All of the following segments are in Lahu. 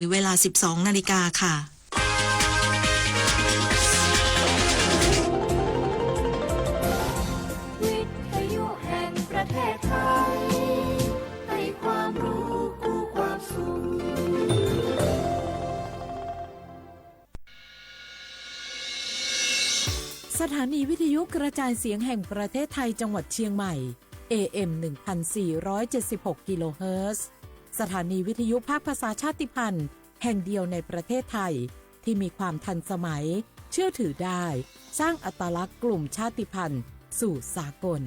หรือเวลา สิบสองนาฬิกาค่ะ สถานีวิทยุกระจายเสียงแห่งประเทศไทยจังหวัดเชียงใหม่ เอ เอ็ม หนึ่งพันสี่ร้อยเจ็ดสิบหก กิโลเฮิรตซ์ สถานีวิทยุภาคภาษาชาติพันธุ์แห่งเดียวในประเทศไทย ที่มีความทันสมัย เชื่อถือได้ สร้างอัตลักษณ์กลุ่มชาติพันธุ์สู่สากล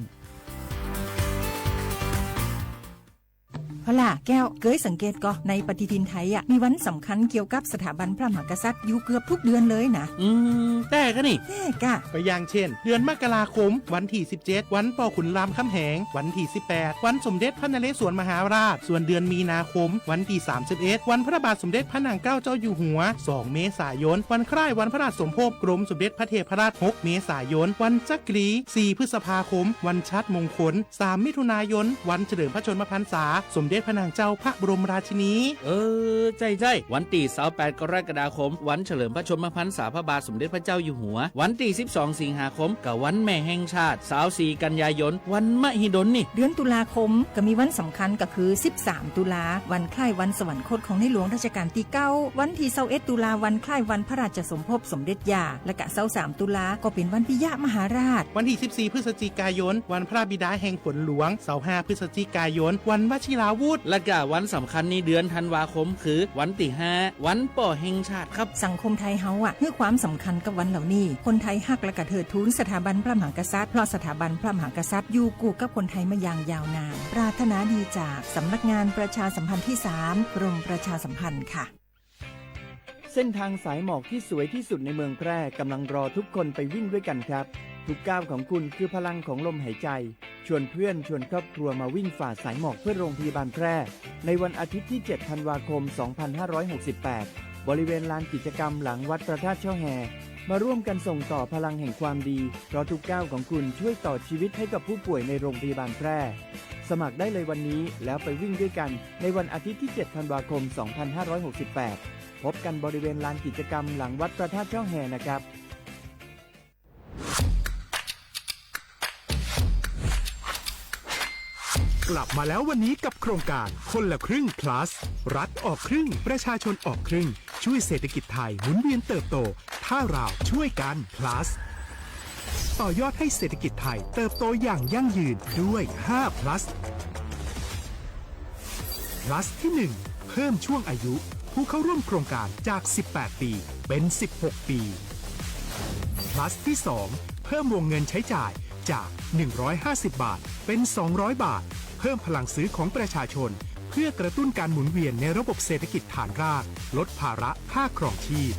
พอล่ะแก้ว เกยสังเกตก่อ ในปฏิทินไทยอะ มีวันสำคัญเกี่ยวกับสถาบันพระมหากษัตริย์อยู่เกือบทุกเดือนเลยนะ อืม แต่ก็นี่ แต่กะ ก็อย่างเช่น เดือนมกราคม วันที่ สิบเจ็ด วันปอขุนรามคำแหง วันที่ สิบแปด วันสมเด็จพระนเรศวรมหาราช ส่วนเดือนมีนาคม วันที่ สามสิบเอ็ด วันพระบาทสมเด็จพระนางเกล้าเจ้าอยู่หัว สองเมษายน วันคล้ายวันพระราชสมภพกรมสมเด็จพระเทพรัตน์ หกเมษายน วันจักรี สี่พฤษภาคม วันชาติมงคล สามมิถุนายน วันเฉลิมพระชนมพรรษา สมเด็จพระนางเจ้าพระบรมราชินี เออ ใจ้ใจ้ วันตี้ สาวแปด กรกฎาคม วันเฉลิมพระชนมพรรษาพระบาทสมเด็จพระเจ้าอยู่หัว วันตี้ สิบสอง สิงหาคม ก็วันแม่แห่งชาติ สาวสี่ กันยายน วันมหิดลนี่ เดือนตุลาคม ก็มีวันสำคัญก็คือ สิบสาม ตุลา วันคล้ายวันสวรรคตของในหลวงรัชกาลตี้เก้า วันตี้ ซาวเอ็ด ตุลา วันคล้ายวันพระราชสมภพสมเด็จย่า และกะ ซาวสาม ตุลา ก็เป็นวันปิยมหาราช วันตี้ สิบสี่ พฤศจิกายน วันพระบิดาแห่งฝนหลวง ซาวห้า พฤศจิกายน วันวชิราวุธ และกะวันสำคัญในเดือนธันวาคม คือวันตี้ ห้า วันป้อแห่งชาติครับ สังคมไทยเฮาอะ หื้อความสำคัญกับวันเหล่านี้ คนไทยฮักและกะเทิดทูนสถาบันพระมหากษัตริย์ เพราะสถาบันพระมหากษัตริย์อยู่กู้กับคนไทยมาอย่างยาวนาน ปรารถนาดีจากสำนักงานประชาสัมพันธ์ที่สาม กรมประชาสัมพันธ์ค่ะ เส้นทางสายหมอกที่สวยที่สุดในเมืองแพร่กำลังรอทุกคนไปวิ่งด้วยกันครับ ทุกก้าวของคุณคือพลังของลมหายใจ ชวนเพื่อนชวนครอบครัวมาวิ่งฝ่าสายหมอกเพื่อโรงพยาบาลแพร่ ในวันอาทิตย์ที่ เจ็ด ธันวาคม สองพันห้าร้อยหกสิบแปด บริเวณลานกิจกรรมหลังวัดพระธาตุช่อแฮ มาร่วมกันส่งต่อพลังแห่งความดี เพราะทุกก้าวของคุณช่วยต่อชีวิตให้กับผู้ป่วยในโรงพยาบาลแพร่ สมัครได้เลยวันนี้แล้วไปวิ่งด้วยกันในวันอาทิตย์ที่ เจ็ด ธันวาคม สองพันห้าร้อยหกสิบแปด พบกันบริเวณลานกิจกรรมหลังวัดพระธาตุช่อแฮนะครับ กลับมาแล้ววันนี้กับโครงการคนละครึ่ง plus รัฐออกครึ่ง ประชาชนออกครึ่ง ช่วยเศรษฐกิจไทยหมุนเวียนเติบโต ถ้าเราช่วยกัน plus ต่อยอดให้เศรษฐกิจไทยเติบโตอย่างยั่งยืนด้วย ห้า plus plus ที่ หนึ่ง เพิ่มช่วงอายุผู้เข้าร่วมโครงการจาก สิบแปด ปี เป็น สิบหก ปี plus ที่ สอง เพิ่มวงเงินใช้จ่ายจาก หนึ่งร้อยห้าสิบ บาท เป็น สองร้อย บาท เพิ่มพลังซื้อของประชาชน เพื่อกระตุ้นการหมุนเวียนในระบบเศรษฐกิจฐานราก ลดภาระค่าครองชีพ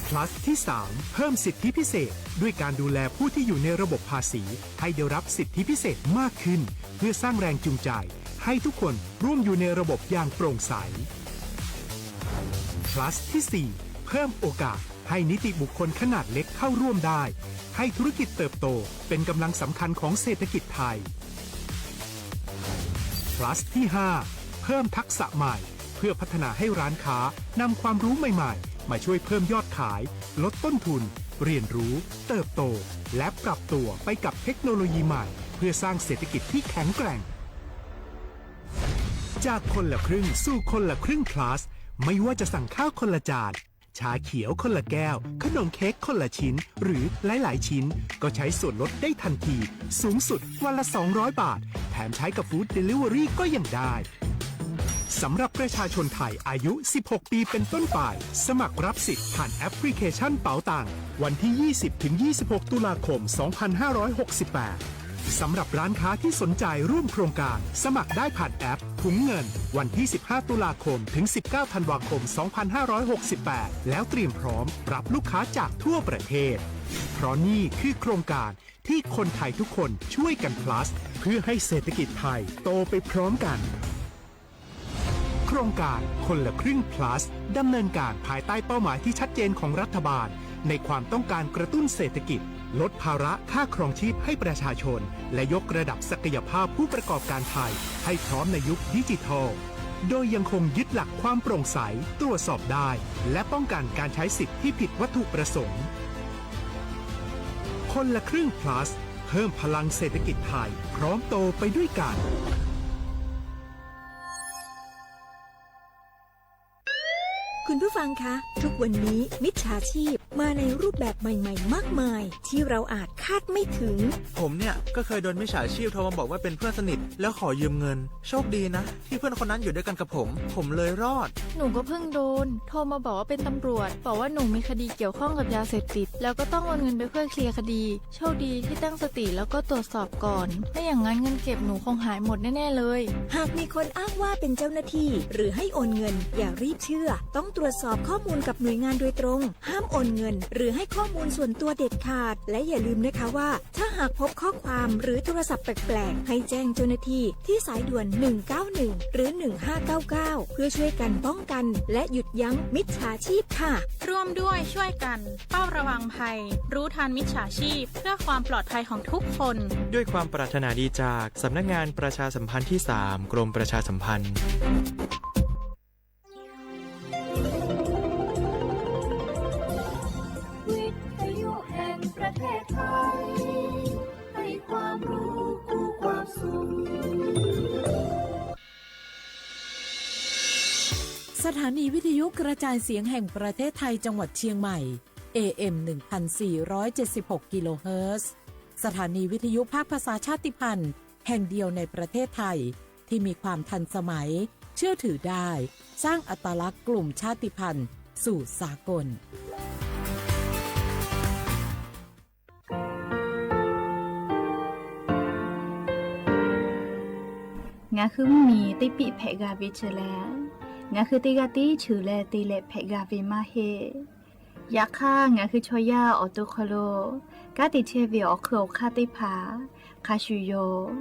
plus ที่ สาม เพิ่มสิทธิพิเศษ ด้วยการดูแลผู้ที่อยู่ในระบบภาษี ให้ได้รับสิทธิพิเศษมากขึ้น เพื่อสร้างแรงจูงใจ ให้ทุกคนร่วมอยู่ในระบบอย่างโปร่งใส plus ที่ สี่ เพิ่มโอกาสให้นิติบุคคลขนาดเล็กเข้าร่วมได้ ให้ธุรกิจเติบโตเป็นกำลังสำคัญของเศรษฐกิจไทย plus ที่ ห้า เพิ่มทักษะใหม่ เพื่อพัฒนาให้ร้านค้านำความรู้ใหม่ๆ มาช่วยเพิ่มยอดขาย ลดต้นทุน เรียนรู้ เติบโต และปรับตัวไปกับเทคโนโลยีใหม่ เพื่อสร้างเศรษฐกิจที่แข็งแกร่ง จากคนละครึ่งสู่คนละครึ่ง plus ไม่ว่าจะสั่งข้าวคนละจาน ชาเขียวคนละแก้ว ขนมเค้กคนละชิ้น หรือหลายๆ ชิ้น ก็ใช้ส่วนลดได้ทันที สูงสุดวันละ สองร้อย บาท แถมใช้กับ Food Delivery ก็ยังได้ สำหรับประชาชนไทยอายุ สิบหก ปีเป็นต้นไป สมัครรับสิทธิ์ผ่านแอปพลิเคชันเป๋าตัง วันที่ ยี่สิบ ถึง ยี่สิบหก ตุลาคม สองพันห้าร้อยหกสิบแปด สำหรับร้านค้าที่สนใจร่วมโครงการ สมัครได้ผ่านแอปถุงเงิน วันที่ สิบห้า ตุลาคม ถึง สิบเก้า ธันวาคม สองพันห้าร้อยหกสิบแปด แล้วเตรียมพร้อมรับลูกค้าจากทั่วประเทศ เพราะนี่คือโครงการที่คนไทยทุกคนช่วยกัน plus เพื่อให้เศรษฐกิจไทยโตไปพร้อมกัน โครงการคนละครึ่ง plus ดำเนินการภายใต้เป้าหมายที่ชัดเจนของรัฐบาล ในความต้องการกระตุ้นเศรษฐกิจ ลดภาระค่าครองชีพให้ประชาชน และยกระดับศักยภาพผู้ประกอบการไทยให้พร้อมในยุคดิจิทัล โดยยังคงยึดหลักความโปร่งใส ตรวจสอบได้ และป้องกันการใช้สิทธิ์ที่ผิดวัตถุประสงค์ คนละครึ่ง Plus เพิ่มพลังเศรษฐกิจไทย พร้อมโตไปด้วยกัน คุณผู้ฟังคะ ทุกวันนี้มิจฉาชีพมาในรูปแบบใหม่ๆ มากมาย ที่เราอาจคาดไม่ถึง ผมเนี่ยก็เคยโดนมิจฉาชีพโทรมาบอกว่าเป็นเพื่อนสนิทแล้วขอยืมเงิน โชคดีนะที่เพื่อนคนนั้นอยู่ด้วยกันกับผม ผมเลยรอด หนูก็เพิ่งโดนโทรมาบอกว่าเป็นตำรวจ บอกว่าหนูมีคดีเกี่ยวข้องกับยาเสพติด แล้วก็ต้องโอนเงินไปเพื่อเคลียร์คดี โชคดีที่ตั้งสติแล้วก็ตรวจสอบก่อน ไม่อย่างนั้นเงินเก็บหนูคงหายหมดแน่ๆเลย หากมีคนอ้างว่าเป็นเจ้าหน้าที่ หรือให้โอนเงิน อย่ารีบเชื่อ ต้องตรวจสอบข้อมูลกับหน่วยงานโดยตรง ห้ามโอนเงิน หรือให้ข้อมูลส่วนตัวเด็ดขาด และอย่าลืมนะคะว่า ถ้าหากพบข้อความหรือโทรศัพท์แปลกๆ ให้แจ้งเจ้าหน้าที่ที่สายด่วน หนึ่งเก้าหนึ่ง หรือ หนึ่งห้าเก้าเก้า เพื่อช่วยกันป้องกัน และหยุดยั้งมิจฉาชีพค่ะ ร่วมด้วยช่วยกันเฝ้าระวังภัย รู้ทันมิจฉาชีพ เพื่อความปลอดภัยของทุกคน ด้วยความปรารถนาดีจากสำนักงานประชาสัมพันธ์ที่สาม กรมประชาสัมพันธ์ วิทยุแห่งประเทศไทย ให้ความรู้คู่ความสุข สถานีวิทยุกระจายเสียงแห่งประเทศไทยจังหวัดเชียงใหม่ เอ เอ็ม หนึ่งพันสี่ร้อยเจ็ดสิบหก กิโลเฮิรตซ์ สถานีวิทยุภาคภาษาชาติพันธุ์แห่งเดียวในประเทศไทย ที่มีความทันสมัย เชื่อถือได้ สร้างอัตลักษณ์กลุ่มชาติพันธุ์สู่สากล Ngaˬ hui mvuhˇmiˬ teˇ piˆ hpehꞈ g'a ve chi lehˬ, ngaˬ hui teˇ g'aˇ tiˉ cheuˬ leh te leh hpehꞈ g'a ve maˇ heˆ. Yaꞈ hk'aˇ, ngaˬ hui chaw yaˇ awˬ to hk'aw lo kanˉ te chehˇ ve awˬ hk'eun awˬ hk'aˇ teˇ hpaˍ hk'a shuˍ yoˬ.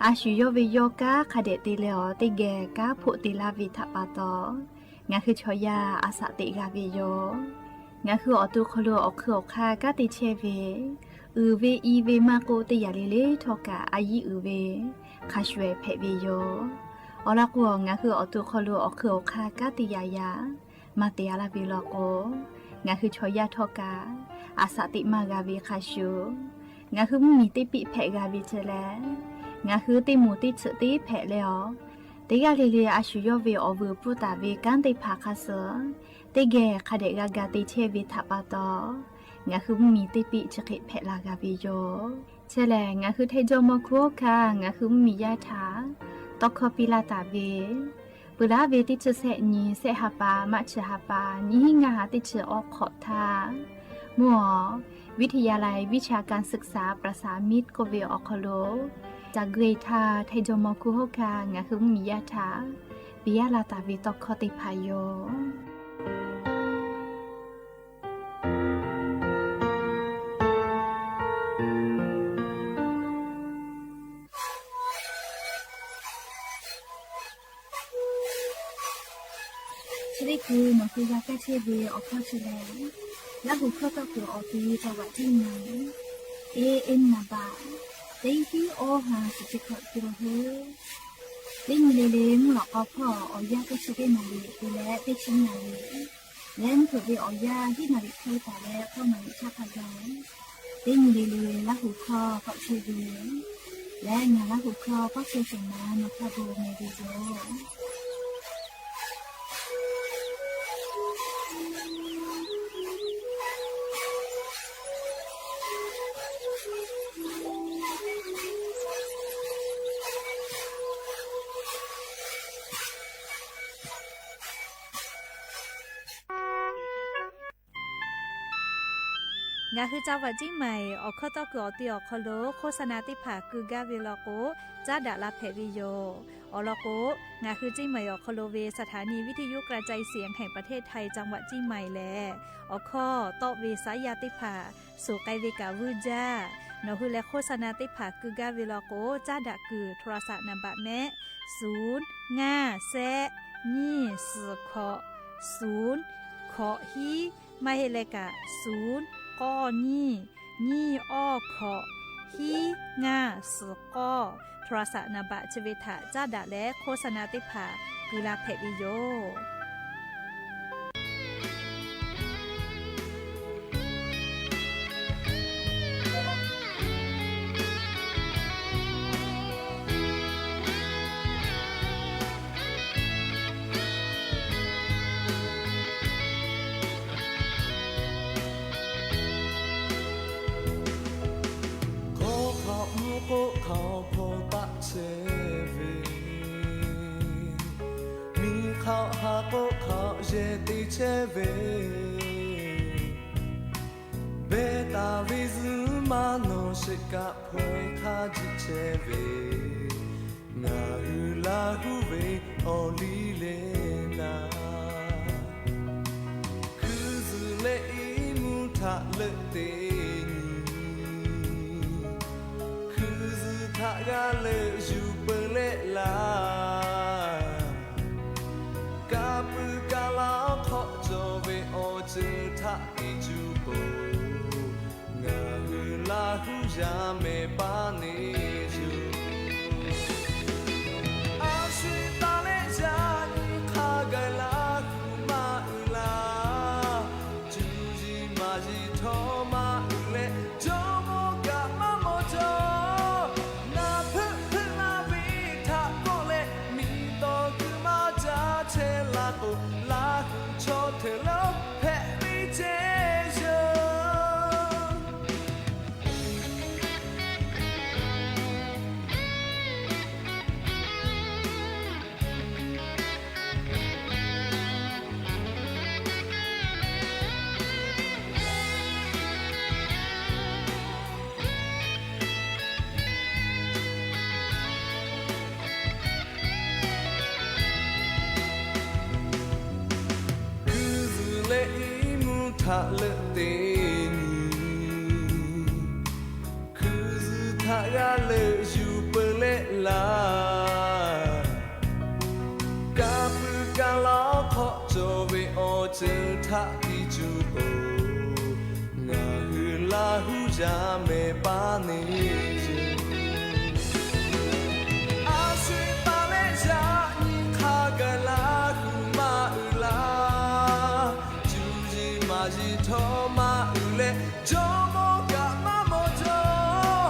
A shu yawˇ ve yawˇ kanˉ hk'a dehꞈ te leh awˬ teˇ geh kanˉ hpoˆ te laˇ ve htaꞈ pa taw, ngaˬ hui chaw yaˇ a shaꞈ teꞈ g'a ve yoˬ. Ngaˬ hui awˬ to hk'aw lo awˬ hk'eun awˬ hk'aˇ kanˉ te chehˇ ve, uiˍ ve i ve maˇ k'oˆ, teˇ yanˇ le le htawˇ kaꞈ a yiˉ uiˍ ve hk'a shuˍ ehˍ hpehꞈ ve yoˬ. Awˬ lawn k'o, ngaˬ hui awˬ to hk'aw lo awˬ hk'eun awˬ hk'aˇ kanˉ te yaꞈ yaꞈ maˇ te a laˇ ve law k'o, ngaˬ hui chaw yaˇ htawˇ kaꞈ a shaꞈ teꞈ maˇ g'a ve hk'a shuˍ, ngaˬ hui mvuhˇmiˬ teˇ piˆ hpehꞈ g'a ve chi lehˬ, ngaˬ hui teˇ moˍ teˇ tsuhꞈ teˇ hpehꞈ leh awˬ, teˇ g'aˇ le le a shu yawˇ ve awˬ vuiˬ pfuhˇ taˍ ve kanˉ teˇ hpaˍ hk'a suh teˇ geh hk'a dehꞈ g'a ga te chehˇ ve htaꞈ pa taw, ngaˬ hui mvuhˇmiˬ teˇ piˆ chi hk'e hpehꞈ la g'a ve yoˬ. Chi lehˬ, ngaˬ hui Htaiˇ jawˇmawˇ hkuˇ oˇ hkaˇ ngaˬ hui mvuhˇmiˬ yaˇ htaꞈ tawˇ hkawˇ piˇ laˇ taˍ ve, peuˬ laˉ ve teˇ chi sehˆ nyi, sehˆ ha pa, March ha pa, nyiˇ hinˉ ngaˇ ha teˇ chi awˬ hk'awꞈ htaˇ, mvuhˇ awˬ วิทยาลัยวิชาการศึกษาประสานมิตร k'oˆ ve awˬ hk'aw lo, ca gui htaˇ Htaiˇ jawˇmawˇ hkuˇ oˇ hkaˇ ngaˬ hui mvuhˇmiˬ yaˇ htaꞈ piˇ laˇ taˍ ve tawˇ hkawˇ teˇ hpaˍ yoˬ. Chi teˇ hkui nawˬ hui g'a kaˇ chehˇ ve awˬ hkawˇ chi lehˬ, Laˇ huˍ hkawˇ tawˇ kuiˬ awˬ ti จังหวัดเชียงใหม่ A M นามบัตร teˇ hinˉ awˇ ha suhˍ chi hkawꞈ te la hui. Teˇ nyi le le mvuhˇ lawꞈ k'aw hpawˇ awˬ yanˇ teˇ chi teˇ naˍ riˍ te leh teˇ chi naˍ riˍ, leh mvuhˇ hpeuꞈ ve awˬ yanˇ hiˉ naˍ riˍ hk'e taˍ leh k'awˇ naˍ riˍ chaˇ hk'a gaˬ, teˇ nyi le le Laˇ huˍ hkawˇ k'awꞈ chehˇ ve, leh ngaˬ Laˇ huˍ hkawˇ k'awˇ chehˇ sheˍ naˍ nawˬ htaˇ bon meh ve yoˬ. Ngaˬ hui จังหวัดเชียงใหม่ awˬ hkawˇ tawˇ kuiˬ awˬ ti awˬ hk'aw lo โฆษณา teˇ hpaˍ keu gaˇ ve law k'o, caˉ daꞈ la hpehꞈ ve yoˬ. Awˬ lawn k'o, ngaˬ hui เชียงใหม่ awˬ hk'aw lo ve สถานีวิทยุกระจายเสียงแห่งประเทศไทย จังหวัดเชียงใหม่ lehˬ, awˬ hkawˇ tawˆ ve saˉ yaˇ teˇ hpaˍ suhˍ k'ai ve kaꞈ vuiˇ jaˇ. Nawˬ hui leh โฆษณา teˇ hpaˍ keu gaˇ ve law k'o, caˉ daꞈ kuiˬ โทรศัพท์ นามบัตร mehˆ, suhˍ ngaˇ sehˆ nyiˇ suhˍ hkawꞈ suhˍ hkawꞈ hiˉ, maˇ heˆ leh kaꞈ suhˍ k'awˇ nyiˇ nyiˇ awˇ hkawꞈ hiˉ ngaˇ suhˍ k'awˇ โทรศัพท์ นามบัตร chi ve htaꞈ caˉ daꞈ leh โฆษณา teˇ hpaˍ uiˍ la hpehꞈ ve yoˬ. Hk'awˇ hk'aˆ mvuhˇ k'oˆ hk'aoˍ hpaw taˆ chehˇ ve, miˬ hk'aˆ ha k'oˆ hk'aoˍ yehˬ te chehˇ ve, behˇ taˍ ve zuhꞈ maˇ nawˬ sheˍ kaꞈ hpaw-e hk'aˇ jiˆ chehˇ ve, ngaˬ hui Laˇ huˉ ve awˬ liˇ leh naˍ, hkui zuhꞈ leh iˉ mvuhˇ htaꞈ leuˆ te nyi, hkui zuhꞈ htaꞈ g'a leuˆ yuˬ peu leh laˇ, ka pui ka laˇ awˬ hk'awꞈ cawˬ ve awˬ ceuˬ htaꞈ tiˇ cuˇ peuˬ. Ngaˬ hui Laˇ huˉ yaˇ mehˍ paˇ neˇ yuˬ, a shu taˍ leh yaꞈ nyi hk'a gaˬ Laˇ huˉ maˇ uiˍ laˇ. Cuˇ yiˍ maˍ yiˍ htawˇ maˇ uiˍ leh, jawˇmawˇ kaꞈ maˇ mawˬ jaw. Naˍ hpeuˆ hpeuˆ laˇ ve htaꞈ kawˆ leh, miˬ tawˍ kuiˬ maˇ caˇ chehˇ la k'o, Laˇ huˉ chaw hteꞈ lawˉ hpehꞈ ve ceh yoˬ. Hkui zuhꞈ leh iˉ mvuhˇ htaꞈ leuˆ te nyi, hkui zuhꞈ htaꞈ g'a leuˆ yuˬ peu leh laˇ, ka pui ka laˇ awˬ hk'awꞈ cawˬ ve awˬ ceuˬ htaꞈ tiˇ cuˇ peuˬ. Ngaˬ hui Laˇ huˉ yaˇ mehˍ paˇ neˇ yuˬ, a shu taˍ leh yaꞈ nyi hk'a gaˬ Laˇ huˉ maˇ uiˍ laˇ. Cuˇ yiˍ maˍ yiˍ htawˇ maˇ uiˍ leh, jawˇmawˇ kaꞈ maˇ mawˬ jaw.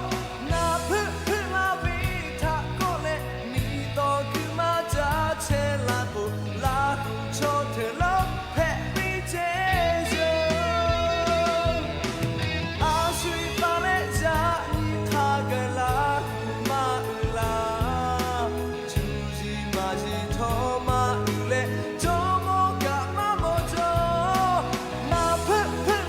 Naˍ hpeuˆ hpeuˆ laˇ ve htaꞈ kawˆ leh, miˬ tawˍ kuiˬ maˇ caˇ chehˇ la k'o, Laˇ huˉ chaw hteꞈ lawˉ hpehꞈ ve ceh yoˬ. A shu taˍ leh yaꞈ nyi hk'a gaˬ Laˇ huˉ maˇ uiˍ laˇ. Cuˇ yiˍ maˍ yiˍ htawˇ maˇ uiˍ leh, jawˇmawˇ kaꞈ maˇ mawˬ jaw. Naˍ hpeuˆ hpeuˆ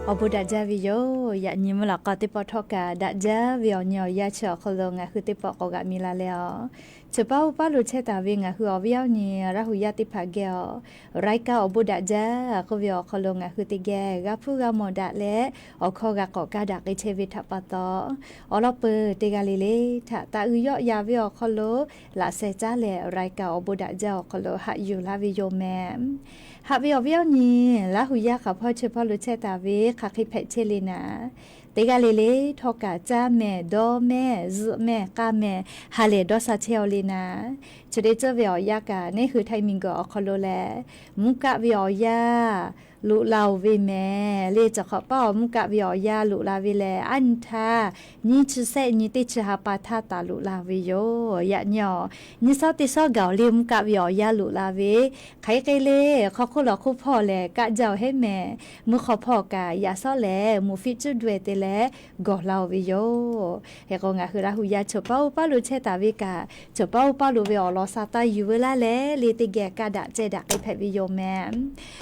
Awˬ bon daꞈ jaˇ ve yoˬ. Yaꞈ nyi mvuhˇ lawꞈ k'aw teˇ pawˆ htawˇ kaꞈ daꞈ jaˇ ve awˬ nyi awˬ yanˇ chi awˬ hk'aw lo ngaˬ hui teˇ pawˆ k'awꞈ g'aꞈ mi la leh a, Chawˬ paˉ oˇ paˉ lo chehˇ taˍ ve ngaˬ hui awˬ viˉ awˬ nyi Laˇ huˍ yaˇ teˇ hpaˍ geh a, รายการ Awˬ bon daꞈ jaˇ k'oˆ ve awˬ hk'aw lo ngaˬ hui teˇ geh g'a hpuˇ g'a mawˬ daꞈ leh, awˬ hkawˇ g'a k'awꞈ kaˇ daꞈ k'ai chehˇ ve htaꞈ pa taw, awˬ lawn peuˬ teˇ g'aˇ le le htaꞈ taˍ uiˍ yawˆ yan ve awˬ hk'aw lo laꞈ sheh caˉ leh รายการ Awˬ bon daꞈ jaˇ awˬ hk'aw lo haꞈ yuˬ laˇ ve yoˬ mehˍ. Haꞈ ve awˬ viˉ awˬ nyi Laˇ huˍ yaˇ hk'aˬ hpawˇ Chawˬ paˉ lo chehˇ taˍ ve hk'aˬ hk'e hpehꞈ chehˇ le naˍ, teˇ g'aˇ le le htawˇ kaꞈ caˇ mehˍ, dawˇ mehˍ, zuhꞈ mehˍ, k'aˇ mehˍ, ha lehˬ dawˇ sha chehˇ aw le naˍ, chi teˇ ceuˬ ve awˬ yanˇ kaꞈ neˇ hui Htaiˇ miˬguiˬ awˬ hk'aw lo lehˬ, mvuhˇ kaˆ ve awˬ yanˇ loꞈ la oˬ ve mehˍ le. Cawˬ hk'awꞈ paˇ awˬ mvuhˇ kaˆ ve awˬ yanˇ loꞈ la ve lehˬ, aˉ nyi htaˇ nyiˇ chi sehˆ nyi teˇ chi ha pa htaˇ taˍ loꞈ la ve yoˬ. Yaꞈ nyi awˬ nyi shawˉ teˇ shawˉ gaˬ awˬ le mvuhˇ kaˆ ve awˬ yanˇ loꞈ la ve, hk'aˬ hk'e le hk'aw hk'oˆ lawˬ hk'oˆ hpawˇ lehˬ kaˆ jaˇ awˬ heˉ mehˍ, mvuhˇ hk'aw hpawˇ kaꞈ yaꞈ shawˉ lehˬ moˍ fiˇ cuˉ daweh te leh gawˬ la oˬ ve yoˬ. Hk'e k'o ngaˬ hui Laˇ huˍ yaˇ Chawˬ paˉ oˇ paˉ lo chehˇ taˍ ve kaꞈ, Chawˬ paˉ oˇ paˉ lo ve awˬ lawn sa taˇ yuˬ veu laˇ leh le teˇ geh kaˇ daꞈ ceh daꞈ k'ai hpehꞈ ve yoˬ mehˍ.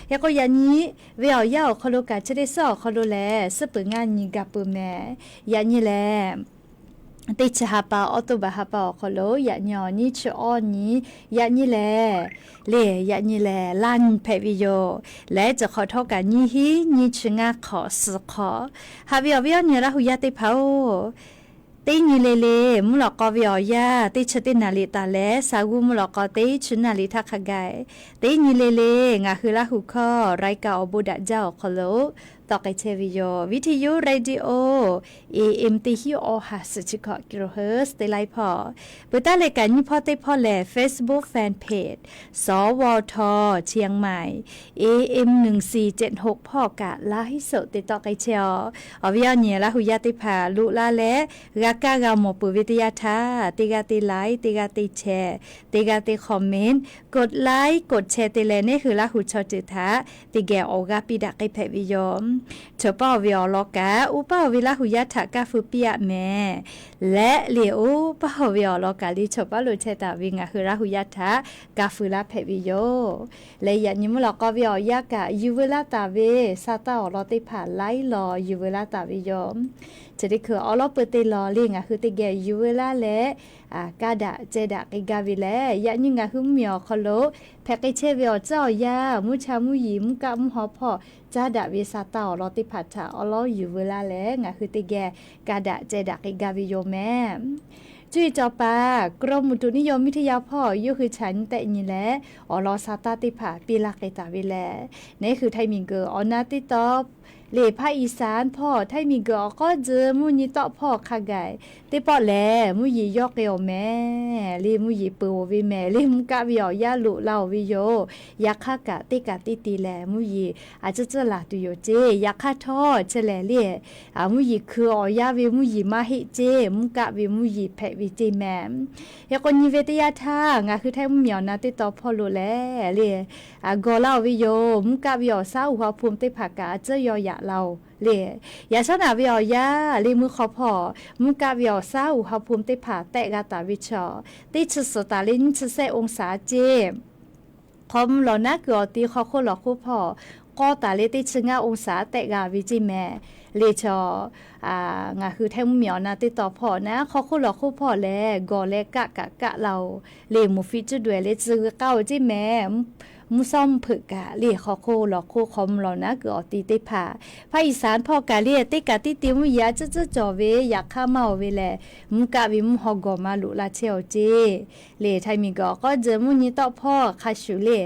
Hk'e k'o yaꞈ nyi ve awˬ yanˇ awˬ hk'aw lo kaꞈ chi teˇ shawˉ awˬ hk'aw lo lehˬ suhˉ peuˬ ngaˇ nyi gaˬ peuˬ mehˍ. Yaꞈ nyi lehˬ teˇ chi ha pa, October ha pa awˬ hk'aw lo yaꞈ nyi awˬ nyiˇ chi awˇ nyi, yaꞈ nyi lehˬ le, yaꞈ nyi lehˬ laˇ nyi hpehꞈ ve yoˬ. Leh cawˬ hk'awꞈ htawˇ kaꞈ nyiˇ hinˉ nyiˇ chi ngaˇ hk'awꞈ suhˍ hk'awꞈ. Haꞈ ve awˬ viˉ awˬ nyi Laˇ huˍ yaˇ teˇ hpaˍ oˬ, teˇ nyi le le mvuhˇ lawꞈ k'aw ve awˬ yanˇ teˇ chi teˇ naˍ riˍ taˍ leh, sa g'uˇ mvuhˇ lawꞈ k'aw teˇ chi naˍ riˍ htaˇ hk'a gaˬ, teˇ nyi le le ngaˬ hui Laˇ huˍ hkawˇ รายการ Awˬ bon daꞈ jaˇ awˬ hk'aw lo tawˆ k'ai chehˇ ve yoˬ. Viˇ hti yuˇ radio AM teˇ hinˉ awˇ ha suhˍ chi hkawꞈ kilohertz teˇ laiˉ hpawˇ, peuˬ taˉ leh kaꞈ nyiˇ hpawˇ teˇ hpawˇ lehˬ Facebook fan page สวท เชียงใหม่ AM หนึ่งสี่เจ็ดหก hpawˇ kaꞈ ไลฟ์สด te tawˆ k'ai chehˇ a. Awˬ viˉ awˬ nyi Laˇ huˍ yaˇ teˇ hpaˍ loꞈ la leh g'a kaˇ g'a mawˬ peuˬ ve teˇ yanˇ htaˇ, teˇ g'aˇ teˇ like, teˇ g'aˇ teˇ share, teˇ g'aˇ teˇ comment, กดไลค์ กดแชร์ te leh neˇ hui Laˇ huˍ chaw ceuˬ htaꞈ teˇ geh awˬ g'aˇ piˇ daꞈ k'ai hpehꞈ ve yoˬ. Chawˬ paˉ awˬ ve awˬ lawn kaꞈ oˇ paˉ awˬ ve Laˇ huˍ yaˇ htaꞈ kaˇ feu piˇ aꞈ mehˍ. Leh le oˇ paˉ awˬ ve awˬ lawn kaꞈ le chawˬ paˉ lo chehˇ taˍ ve ngaˬ hui Laˇ huˍ yaˇ htaꞈ kaˇ feu laˇ hpehꞈ ve yoˬ. Leh yaꞈ nyi mvuhˇ lawꞈ k'aw ve awˬ yanˇ kaꞈ yuˬ veu laˇ taˍ ve sa taˇ awˬ lawn teˇ hpaˍ laiˉ law yuˬ veu laˇ taˍ ve yoˬ. Chi teˇ hkui awˬ lawn peuˬ te law le ngaˬ hui teˇ geh yuˬ veu laˇ leh kaˇ daꞈ ceh daꞈ k'ai gaˇ ve lehˬ, yaꞈ nyi ngaˬ hui mvuhˇmiˬ awˬ hk'aw lo hpehꞈ k'ai chehˇ ve awˬ tcuhˉ awˬ yanˇ, mvuhˇ cha mvuhˇ yeˬ, mvuhˇ kaˆ mvuhˇ haw hpawˇ caˉ daꞈ ve sa taˇ awˬ lawn teˇ hpaˍ htaꞈ awˬ lawn yuˬ veu laˇ leh ngaˬ hui teˇ geh kaˇ daꞈ ceh daꞈ k'ai gaˇ ve yoˬ mehˍ. Cuˇ yiˍ cawˬ paˍ กรมอุตุนิยมวิทยา hpawˇ yawˇ hui chaꞈ nyi tehˆ nyi leh awˬ lawn sa taˇ teˇ hpaˍ piˇ laˇ k'ai taˍ ve lehˬ, neˇ hui Htaiˇ miˬguiˬ awˬ na teˇ taw le ภาคอีสาน hpawˇ Htaiˇ miˬguiˬ awˬ k'awˉ tzuh mvuhˇ nyi tawˆ hpawˇ hk'a gaˬ teˇ pawˆ lehˬ mvuhˇ yeˬ yawˇ k'ai awˬ mehˍ le, mvuhˇ yeˬ peuˬ oˬ ve mehˍ le, mvuhˇ kaˆ ve awˬ yanˇ loꞈ la oˬ ve yoˬ. Yaꞈ hk'aˇ kaꞈ teˇ kaꞈ teˇ te lehˬ mvuhˇ yeˬ a tcuhˉ tcuhˉ laˬ tuˬ yoˬ ceˇ. Yaꞈ hk'aˇ htawˇ chi lehˬ le, mvuhˇ yeˬ hkui awˬ yanˇ ve mvuhˇ yeˬ maˇ heˆ ceˇ, mvuhˇ kaˆ ve mvuhˇ yeˬ hpehꞈ ve ceˇ mehˍ. Hk'e k'o nyi ve teˇ yanˇ htaˇ ngaˬ hui Htaiˇ mvuhˇmiˬ awˬ na teˇ taw hpawˇ lo lehˬ le, gawˬ la oˬ ve yoˬ. Mvuhˇ kaˆ ve awˬ shaˉ uˬ haw hpu teˇ hpaˍ kaꞈ a tcuhˉ yaw yaꞈ la oˬ le. Yaꞈ shawˉ naꞈ ve awˬ yanˇ le mvuhˇ hk'aw hpawˇ mvuhˇ kaˆ ve awˬ shaˉ uˬ haw hpu teˇ hpaˍ tehˆ g'a taˍ ve chaw, teˇ chi suhˍ taˍ leh nyiˇ chi sehˆ องศา ceˇ. Hk'aw mvuh lawˬ naˉ kuiˬ awˬ ti hk'aw hk'oˆ lawˬ hk'oˆ hpawˇ k'awˇ taˍ leh teˇ chi ngaˇ องศา tehˆ g'a ve ceˇ mehˍ. Le chaw ngaˬ hui Htaiˇ mvuhˇmiˬ awˬ na teˇ taw hpawˇ naˉ hk'aw hk'oˆ lawˬ hk'oˆ hpawˇ lehˬ gawˬ leh kaˆ kaꞈ kaˆ la oˬ le, moˍ fiˇ cuˉ daweh leh tcuh g'uiˬ k'aˇ oˬ ceˇ mehˍ. Mvuhˇ shawˉ mvuhˇ hpeuꞈ kaꞈ le hk'aw hk'oˆ lawˬ hk'oˆ hk'aw mvuh lawˬ naˉ kuiˬ awˬ ti teˇ hpaˍ ภาคอีสาน hpawˇ kaꞈ le teˇ kaꞈ teˇ te mvuhˇ yeˬ a tcuhˉ tcuhˉ cawˬ ve yaꞈ hk'aˇ maˇ oˬ ve lehˬ, mvuhˇ kaˆ ve mvuhˇ haw gawˬ maˇ loꞈ la chehˇ oˬ ceˇ. Le Htaiˇ miˬguiˬ awˬ k'awˉ tzuh mvuhˇ nyi tawˆ hpawˇ hk'a shuˍ le,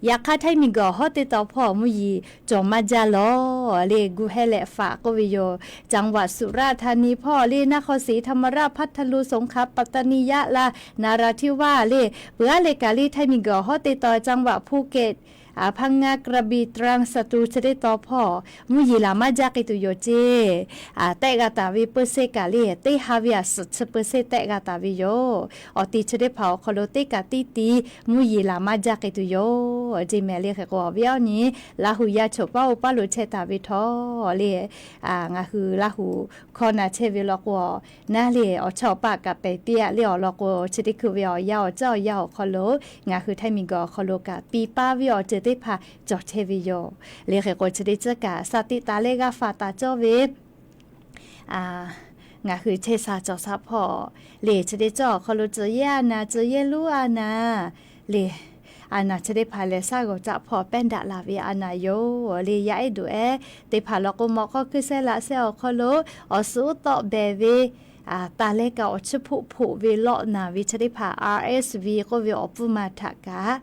yaꞈ hk'aˇ Htaiˇ miˬguiˬ awˬ hawˉ teˇ taw hpawˇ mvuhˇ yeˬ cawˬ maˇ jaˇ lawˬ le, gu heh leh faꞈ k'oˆ ve yoˬ. จังหวัดสุราษฎร์ธานี hpawˇ le naˉ hk'aw sheˍ นครศรีธรรมราช พัทลุง สงขลา ปัตตานี ยะลา นราธิวาส le, peuˬ aˉ leh kaꞈ le Htaiˇ miˬguiˬ awˬ hawˉ teˇ taw จังหวัดภูเก็ต พังงา กระบี่ ตรัง สตูล chi teˇ taw hpawˇ mvuhˇ yeˬ laˬ maˇ jaˇ k'ai tuˬ yoˬ ceˇ. Tehˆ g'a taˍ ve เปอร์เซ็นต์ kaꞈ le teˇ ha ve a suhˍ chi เปอร์เซ็นต์ tehˆ g'a taˍ ve yoˬ. Awˬ ti chi teˇ hpaˍ awˬ hk'aw lo teˇ kaꞈ teˇ ti mvuhˇ yeˬ laˬ maˇ jaˇ k'ai tuˬ yoˬ. yoˬ. Jeˇ mehˍ le. Hk'e k'o, awˬ viˉ awˬ nyi Laˇ huˍ yaˇ choˬ paˉ oˇ paˉ lo chehˇ taˍ ve htawˇ le, ngaˬ hui Laˇ huˍ hkawˇ na chehˇ ve law k'o, naˉ le awˬ chaw awˬ paˆ kaꞈ pehˬ piˇ-a le awˬ lawn k'o, chi teˇ hkui ve awˬ yanˇ awˬ ceuˬ awˬ yanˇ awˬ hk'aw lo ngaˬ hui Htaiˇ miˬguiˬ awˬ hk'aw lo kaꞈ piˇ paˇ ve awˬ ceuˬ teˇ hpaˍ cawˬ chehˇ ve yoˬ. Le hk'e k'o, chi teˇ ceuˬ kaꞈ saˍ tiꞈ taˍ leh g'a faˍ taˍ cawˇ ve ngaˬ hui chehˇ sha cawˬ sha hpawˇ le, chi teˇ ceuˬ awˬ hk'aw lo tcuh yehˇ a naˍ, tcuh yehˇ lonˉ a naˍ le, a naˍ chi teˇ hpaˍ lehˬ shaˉ g'awˬ caˆ hpawˇ pehˇ daꞈ laˬ ve a naˍ yoˬ le. Yaˇ ehˉ duˬ ehˉ teˇ hpaˍ law k'o, mawꞈ k'aw hkuiˇ shehˇ laꞈ shehˇ awˬ hk'aw lo awˬ suhˉ uˉ tawˆ behˬ ve taˍ leh kaꞈ awˬ chiˇ hpoˆ hpoꞈ ve lawˆ naˍ ve chi teˇ hpaˍ R S V k'oˆ ve awˬ pfuhˇ ma htaꞈ kaꞈ,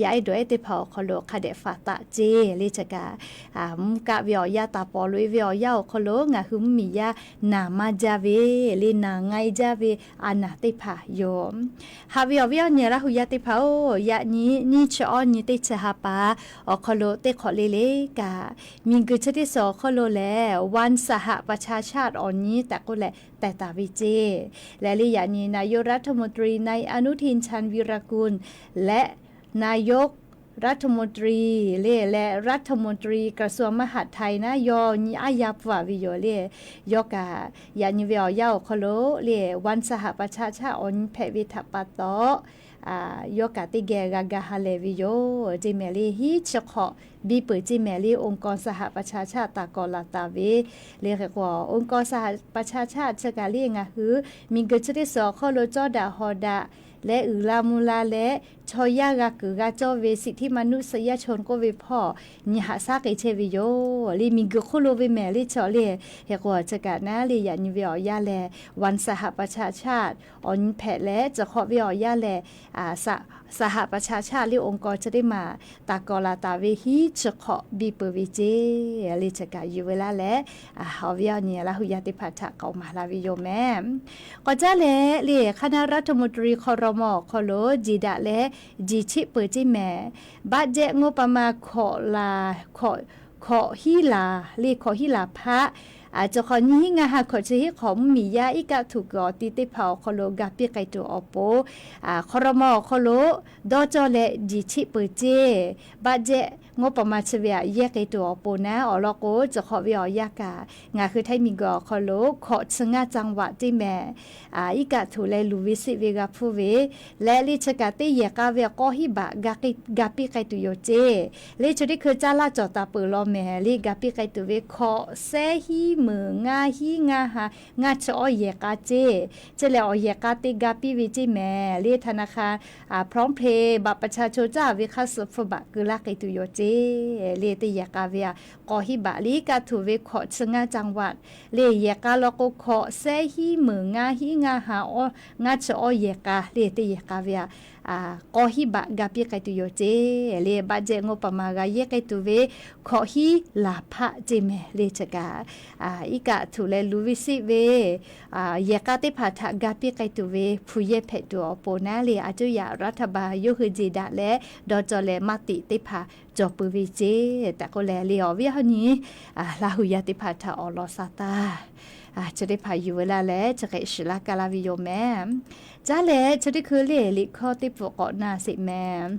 yaˇ ehˉ duˬ ehˉ teˇ hpaˍ awˬ hk'aw lo hk'a dehꞈ faˍ taˆ ceˇ le. Chi kaꞈ mvuhˇ kaˆ ve awˬ yanˇ taˍ pawˍ loꞈ-e ve awˬ yanˇ awˬ hk'aw lo ngaˬ hui mvuhˇmiˬ yaˇ naˍ maˇ jaˇ ve le, naˍ nga-e jaˇ ve a naˍ teˇ hpaˍ yoˬ. Haꞈ ve awˬ viˉ awˬ nyi Laˇ huˍ yaˇ teˇ hpaˍ-oˬ, yaꞈ nyi nyiˇ chi awˇ nyi teˇ chi ha pa awˬ hk'aw lo teˇ hk'awꞈ le le kaꞈ, miˬguiˬ chi teˇ suhˍ awˬ hk'aw lo lehˬ วันสหประชาชาติ awˬ nyi tehꞈ k'oˆ leh teh taˍ ve ceˇ. Lehˬ le, yaꞈ nyi นายกรัฐมนตรี นายอนุทิน ชาญวีรกูล leh นายกรัฐมนตรี le leh รัฐมนตรีกระทรวงมหาดไทย naˉ yawˇ nyi aˉ yaˇ pfuhˇ-a ve yoˬ le. Yawˇ kaꞈ yaꞈ nyi ve awˬ yanˇ awˬ hk'aw lo le วันสหประชาชาติ awˬ nyi hpehꞈ ve htaꞈ pa taw, yawˇ kaꞈ teˇ geh g'a ga ha lehˬ ve yoˬ. Jeˇ mehˍ le, hiˉ chi hk'awꞈ biˇ peuˬ ceˇ mehˍ le, องค์กรสหประชาชาติ taˍ kawꞈ laˬ taˍ ve le. Hk'e k'o, องค์กรสหประชาชาติ chi kaꞈ le ngaˬ hui miˬguiˬ chi teˇ suhˍ awˬ hk'aw lo cawˇ daꞈ hawˍ daꞈ leh uiˍ la mvuh la leh chaw yaˇ g'a kuiˬ g'a cawˇ ve สิทธิมนุษยชน k'oˆ ve hpawˇ nyi haꞈ shaˉ k'ai chehˇ ve yoˬ le. Miˬguiˬ hk'oˆ lo ve mehˍ le chaw le. Hk'e k'o, chi kaꞈ naˉ le yaꞈ nyi ve awˬ yanˇ lehˬ วันสหประชาชาติ awˬ nyi hpehꞈ leh, chi hk'awꞈ ve awˬ yanˇ lehˬ สหประชาชาติ le องค์กร chi teˇ maˬ taˍ kawꞈ laˬ taˍ ve hiˉ chi hk'awꞈ biˇ peuˬ ve ceˇ le. Chi kaꞈ yuˬ ve laˇ leh, awˬ viˉ awˬ nyi Laˇ huˍ yaˇ teˇ hpaˍ htaꞈ k'awꞈ maˍ la ve yoˬ mehˍ. K'awꞈ caˉ leh le คณะรัฐมนตรี ครม. awˬ hk'aw lo jeˬ daꞈ leh jeˬ cheˆ peuˬ ceˇ mehˍ. Budget งบประมาณ hkawꞈ laˬ, hkawꞈ hiˉ laˬ le, hkawꞈ hiˉ laˬ hpaˆ, chi hk'awꞈ nyiˇ hinˉ ngaˇ ha hkawꞈ chi hiˉ hk'awꞈ mvuhˇmiˬ yaˇ iˉ kaˆ htuꞈ kuiˬ awˬ ti teˇ hpaˍ awˬ hk'aw lo ga piˇ k'ai tuˬ awˬ pon, ครม. awˬ hk'aw lo dawˇ cawˇ leh jeˬ cheˆ peuˬ ceˇ. Budget งบประมาณ chi ve aꞈ yehˇ k'ai tuˬ awˬ pon naˉ awˬ lawn k'o, chi hk'awꞈ ve awˬ yanˇ kaꞈ ngaˬ hui Htaiˇ miˬguiˬ awˬ hk'aw lo hkawꞈ chi ngaˇ จังหวัด ceˇ mehˍ. Iˉ kaˆ htuꞈ leh luˬ ve siˆ ve g'a hpuˇ ve leh le, chi kaꞈ teˇ yehˬ k'a ve k'awˇ hiˉ baꞈ ga piˇ k'ai tuˬ yoˬ ceˇ. Le chi teˇ hkui caˇ laˇ cawˬ taˍ peuˬ law mehˍ le, ga piˇ k'ai tuˬ ve hkawꞈ shehˉ hiˉ meunˍ ngaˇ hiˉ ngaˇ ha ngaˇ chi awˇ yehˬ k'a ceˇ. Chi lehˬ awˬ yehˬ k'a te ga piˇ ve ceˇ mehˍ le, ธนาคาร พร้อมเพย์ บัตรประชาชน caˇ ve hk'a suhˍ hpu baꞈ keu laˇ k'ai tuˬ yoˬ ceˇ. Le teˇ yehˬ k'a ve aꞈ k'awˇ hiˉ baꞈ le, iˉ kaˆ htuꞈ ve hkawꞈ chi ngaˇ จังหวัด le, yehˬ k'a law k'o hkawꞈ shehˉ hiˉ meunˍ ngaˇ hiˉ ngaˇ ha ngaˇ chi awˇ yehˬ k'a le, teˇ yehˬ k'a ve aꞈ k'awˇ hiˉ baꞈ ga piˇ k'ai tuˬ yoˬ ceˇ. Le budget งบประมาณ g'a yehˇ k'ai tuˬ ve hkawꞈ hiˉ laˬ hpaˆ ceˇ mehˍ le. Chi kaꞈ iˉ kaˆ htuꞈ leh luˬ ve siˆ ve yehˬ k'a teˇ hpaˍ htaꞈ ga piˇ k'ai tuˬ ve hpu yehˇ hpehꞈ tuˬ awˬ pon naˉ le, a cuˇ yaꞈ รัฐบาล yawˇ hui jeˬ daꞈ leh dawˇ cawˇ leh maˇ tiꞈ teˇ hpaˍ cawˬ peuˬ ve ceˇ tehꞈ k'oˆ leh le, awˬ viˉ awˬ nyi Laˇ huˍ yaˇ teˇ hpaˍ htaꞈ awˬ lawn sha taˇ, chi teˇ hpaˍ yuˬ ve laˇ leh chi hk'e shiˍ laˇ ka laˇ ve yoˬ mehˍ. Caˉ leh chi teˇ hkui le liꞈ hkawˇ teˇ pfuhꞈ k'awꞈ na sheˍ mehˍ.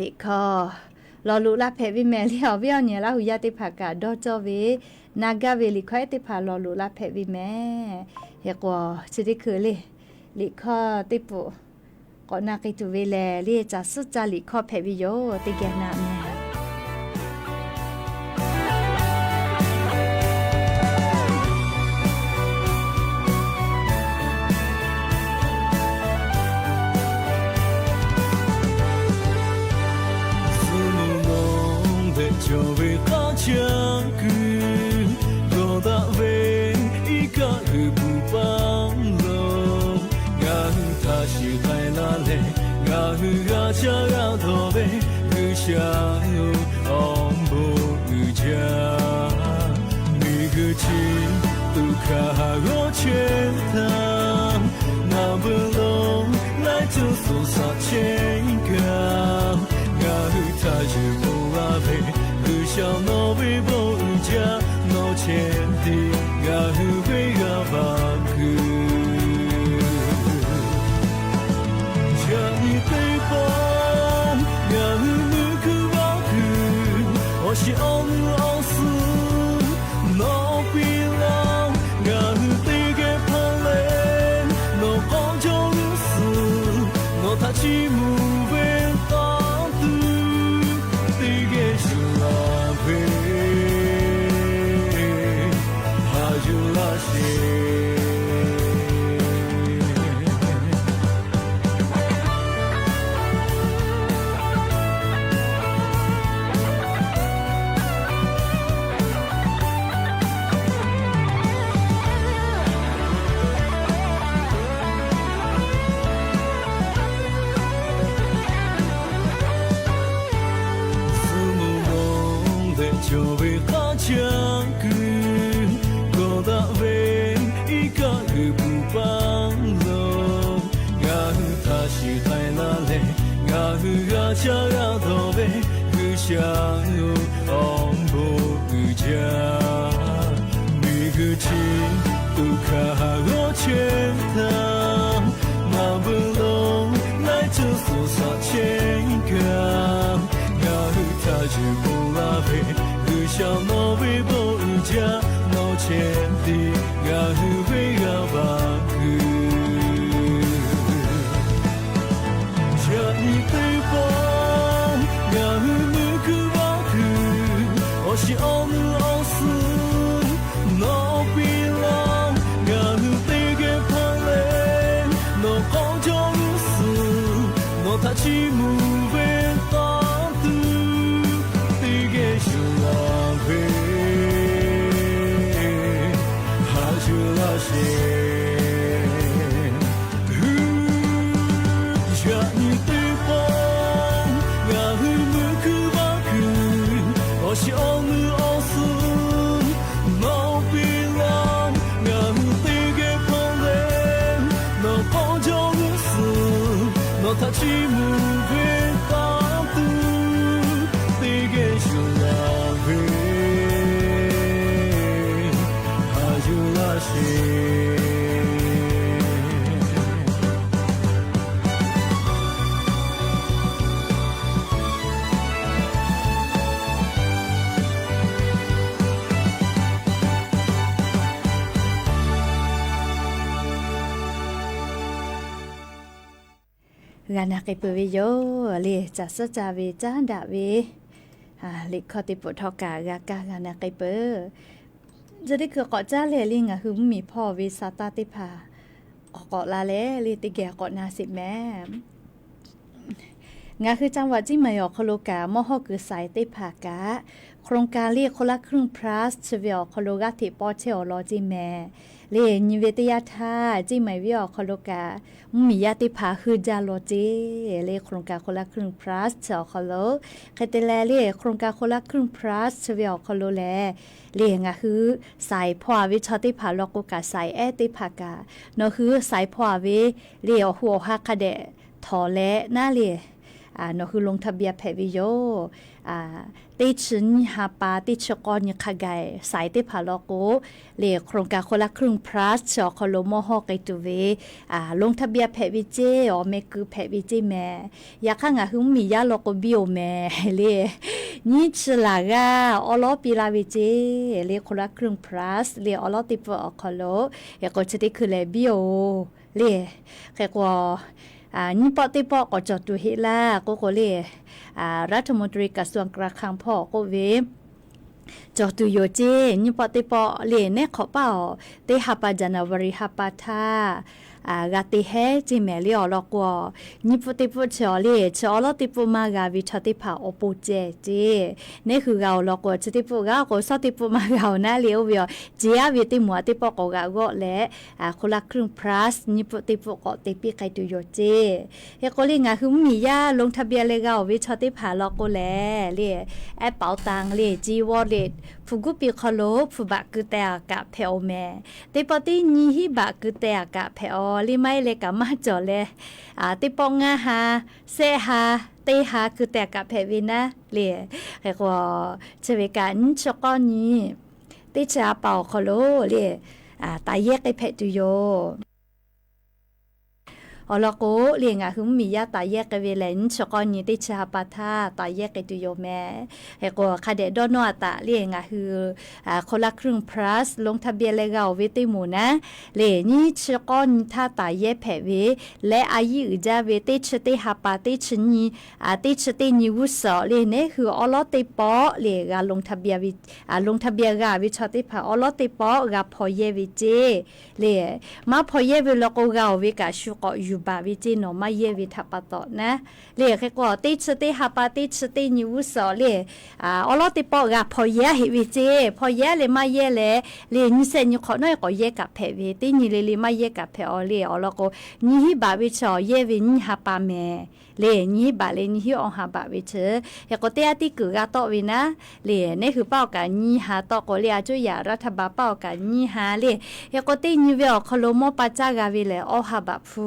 Liꞈ hkawˇ lawˬ loꞈ la hpehꞈ ve mehˍ le, awˬ viˉ awˬ nyi Laˇ huˍ yaˇ teˇ hpaˍ kaꞈ dawˇ cawˇ ve na gaˇ ve liꞈ hkawˇ ehˉ teˇ hpaˍ lawˬ loꞈ la hpehꞈ ve mehˍ. Hk'e k'o, chi teˇ hkui le liꞈ hkawˇ teˇ pfuhꞈ k'awꞈ na k'ai tuˬ ve lehˬ le, caˬ suhˉ caˇ liꞈ hkawˇ hpehꞈ ve yoˬ. Teˇ geh na mehˍ. Suh mvuh nawˬ leh cawˬ ve k'aˇ caˇ kuiˬ dawˬ daꞈ ve iˉ kaˆ g'uiˬ bvuhꞈ paˇ lo, ngaˬ hui htaꞈ shiˍ k'ai laˇ leh, ngaˬ hui g'a caˇ g'a dawˬ ve G'uiˬsha-oˬ, awˬ bon uiˍ jaˇ. Miˬguiˬ chi tuꞈ hkanˍ haˍ g'awˇ chehˇ htaˇ, ngaˬ beuꞈ lo laiˉ ceuˬ suhˍ shaꞈ chehˇ kaꞈ, ngaˬ hui htaꞈ yuˬ pon g'a ve G'uiˬsha nawˬ ve bon uiˍ jaˇ. Nawˬ chehˇ tiˉ ngaˬ hui venˇ g'a va kuiˬ, yaꞈ nyi teˇ pawˆ Chi mvuh ve taˇ tuˬ teˇ geh shuˍ laˬ ve, haꞈ yuˬ laˇ sheˍ. Suh mvuhˇ naw dehꞈ cawˬ ve hk'aˇ caˇ kuiˬ, kawˬ daꞈ ve iˉ kaˆ g'uiˬ peuˬ paˇ lo, ngaˬ hui htaꞈ shiˍ k'ai laˇ leh, ngaˬ hui g'a caˇ g'a dawˬ ve G'uiˬsha-oˬ, awˬ bon uiˍ jaˇ. Miˬguiˬ chi tuꞈ hkanˍ haˍ g'awˇ chehˇ htaˇ, maˇ beuꞈ lonˉ laiˉ ceuˬ suhˍ shaꞈ chehˇ kaꞈ, ngaˬ hui htaꞈ yuˬ ponˬ laˇ ve G'uiˬsha nawˬ ve bon uiˍ jaˇ. Nawˬ chehˇ tiˉ ngaˬ hui venˇ g'a vaꞈ kuiˬ. Yaꞈ nyi teˇ pawˆ ngaˬ hui nuˇ kuiˬ vaˇ kuiˬ, awˬ shiˍ awˬ nuˇ awˬ suhˍ nawˬ piˇ laˇ. Ngaˬ hui teˇ geh hpaˇ leh nawˬ k'awꞈ jawˇ g'uˇ suhˍ, nawˬ htaꞈ chiˇ mvuh ve taˇ tuˬ teˇ geh shuˍ laˬ ve, haꞈ yuˬ laˇ sheˍ. Yaꞈ nyi teˇ pawˆ ngaˬ hui nuˇ kuiˬ vaˇ kuiˬ, awˬ shiˍ awˬ nuˇ awˬ suhˍ nawˬ piˇ laˇ. Ngaˬ hui teˇ geh hpaˇ leh nawˬ k'awꞈ jawˇ g'uˇ suhˍ, nawˬ htaꞈ chiˇ mvuh ve taˇ tuˬ teˇ geh shuˍ laˬ ve, haꞈ yuˬ laˇ sheˍ. G'a na k'ai peuˬ ve yoˬ le. Caˬ suhˉ ca ve caˉ daꞈ ve liꞈ hkawˇ teˇ peuˬ htawˇ kaꞈ g'a kaˇ g'a na k'ai peuˬ. Chi teˇ hkui k'awꞈ caˉ leh le, ngaˬ hui mvuhˇmiˬ hpawˇ ve sa taˇ teˇ hpaˍ k'awꞈ k'awꞈ la leh le, teˇ geh k'awꞈ na sheˍ mehˍ. Ngaˬ hui จังหวัดเชียงใหม่ awˬ hk'aw lo kaꞈ mawˇ hawˇ kuiˬ saiˍ teˇ hpaˍ kaꞈ, โครงการ le คนละครึ่ง plus chi ve awˬ hk'aw lo g'aˇ hteꞈ pawˇ chehˇ awˬ lawn ceˇ mehˍ. Le nyi ve teˇ yanˇ htaˇ, Ceˇ maiˍ venˇ awˬ hk'aw lo kaꞈ mvuhˇmiˬ yaˇ teˇ hpaˍ heuˆ jaˇ law ceˇ le, โครงการ คนละครึ่ง plus chi awˬ hk'aw lo. Hk'e te leh le, โครงการ คนละครึ่ง plus chi ve awˬ hk'aw lo lehˬ, le ngaˬ hui saiˍ hpawˇ a ve chaw teˇ hpaˍ law k'o kaꞈ, saiˍ ehˉ teˇ hpaˍ kaꞈ, nawˬ hui saiˍ hpawˇ a ve le awˬ hu awˬ ha hk'a dehꞈ htawˍ leh naˉ le, nawˬ hui ลงทะเบียน hpehꞈ ve yoˬ. Teˇ chi nyiˇ ha pa, teˇ chi k'awˇ nyi hk'a gaˬ saiˍ teˇ hpaˍ law k'o, le โครงการ คนละครึ่ง plus chi awˬ hk'aw lo mawˇ hawˇ k'ai tuˬ ve ลงทะเบียน hpehꞈ ve ceˇ, awˬ meh keu hpehꞈ ve ceˇ mehˍ. Yaꞈ hk'aˇ ngaˬ hui mvuhˇmiˬ yaˇ law k'o biˇ oˬ mehˍ le. Nyiˇ chi laˬ g'aˇ awˉ lawˉ piˇ laˇ ve ceˇ le, คนละครึ่ง plus le awˉ lawˉ teˇ peuˆ awˬ hk'aw lo. Hk'e k'o chi teˇ hkui lehˬ biˇ oˬ le. Hk'e k'o nyiˇ pawˆ teˇ pawˆ k'awꞈ cawˬ tuˬ heˆ laˇ k'oˆ k'o le, รัฐมนตรีกระทรวงการคลัง hpawˇ k'oˆ ve, cawˬ tuˬ yoˬ ceˇ. Nyiˇ pawˆ teˇ pawˆ le, neˉ hk'awꞈ paˇ awˬ teˇ ha pa, January ha pa htaˇ g'a te heˉ ceˇ mehˍ le awˬ lawn k'o, nyiˇ pawˆ teˇ pawˆ chi awˬ le, chi awˉ lawˉ teˇ pawˆ maˇ g'a ve chaw teˇ hpaˍ awˬ pon ceh ceˇ. Neˉ hui g'a awˬ lawn k'o, chi teˇ pawˆ g'a k'o, shawˉ teˇ pawˆ maˇ g'a awˬ naˉ le oˇ ve aˬ, ceˇ aˉ ve teˇ moˍ aꞈ teˇ pawˆ k'awꞈ g'aꞈ g'awˆ leh, คนละครึ่ง plus nyiˇ pawˆ teˇ pawˆ k'awꞈ te piˇ k'ai tuˬ yoˬ ceˇ. Hk'e k'o le ngaˬ hui mvuhˇmiˬ yaˇ ลงทะเบียน leh g'a awˬ ve chaw teˇ hpaˍ law k'o lehˬ le, แอปเป๋าตัง le, จีวอน le, hpu guˉ piˇ hk'aw lo hpu baꞈ keu teh aꞈ kaꞈ hpehꞈ oˬ mehˍ. Teˇ pawˆ teˇ nyi hiˉ baꞈ keu teh aꞈ kaꞈ hpehꞈ aˬ le, maˇ heˆ leh kaꞈ maˇ cawˬ leh, teˇ pawˆ ngaˇ ha, shehˆ ha, teˇ ha keu teh aꞈ kaꞈ hpehꞈ ve naˉ le. Hk'e k'o, chi ve kaꞈ nyiˇ chi k'awˇ nyi teˇ chi ha pa awˬ hk'aw lo le, taˍ yehˇ k'ai hpehꞈ tuˬ yoˬ. Awˬ lawn k'o le, ngaˬ hui mvuhˇmiˬ yaˇ taˍ yehˇ k'ai ve lehˬ, nyiˇ chi k'awˇ nyi teˇ chi ha pa htaˇ taˍ yehˇ k'ai tuˬ yoˬ meh. Hk'e k'o, hk'a dehꞈ dawˇ nawˇ a taˍ le, ngaˬ hui คนละครึ่ง plus ลงทะเบียน leh g'a-oˬ ve teˇ moˍ naˉ le, nyiˇ chi k'awˇ nyi htaˇ taˍ yehˇ hpehꞈ ve leh, a yiˇ uiˍ jaˇ ve teˇ chi teˇ ha pa, teˇ chi nyi, teˇ chi teˇ nyi g'uˇ suhˍ le, neˉ hui awˉ lawˉ teˇ pawˆ le g'a ลงทะเบียน ve, ลงทะเบียน g'a ve chaw teˇ hpaˍ awˉ lawˉ teˇ pawˆ g'a hpaw yehˇ ve ceˇ le. Maˇ hpaw yehˇ ve law k'o, g'a-oˬ ve kaꞈ shu k'awꞈ yuˬ baˬ ve ceˇ, nawˬ maˇ yehˇ ve htaꞈ pa taw naˉ le. Hk'e k'o, teˇ chi teˇ ha pa, teˇ chi teˇ nyi g'uˇ suhˍ le, awˉ lawˉ teˇ pawˆ g'a hpaw yehˇ heˆ ve ceˇ. Hpaw yehˇ leh maˇ yehˇ leh le, nyi shehˆ nyi hk'awꞈ nawˉ e k'awꞈ yehˇ kaꞈ hpehꞈ ve, teˇ nyi le le maˇ yehˇ kaꞈ hpehꞈ-aw le. Awˬ lawn k'o, nyi hiˉ baꞈ ve chi awˬ yehˇ ve nyiˇ ha pa meh le, nyi hiˉ baꞈ leh nyi hiˉ awˬ ha baꞈ ve chi. Hk'e k'o, teˇ yaˇ tiˉ kuiˬ g'a tawˆ ve naˉ le, neˉ hui paˇ awˬ kaꞈ nyiˇ ha tawˆ k'o le, a cuˇ yaꞈ รัฐบาล paˇ awˬ kaꞈ nyiˇ ha le. Hk'e k'o, teˇ nyi ve awˬ hk'aw lo mawˇ pa caˇ g'a ve lehˬ, awˇ ha baꞈ hpu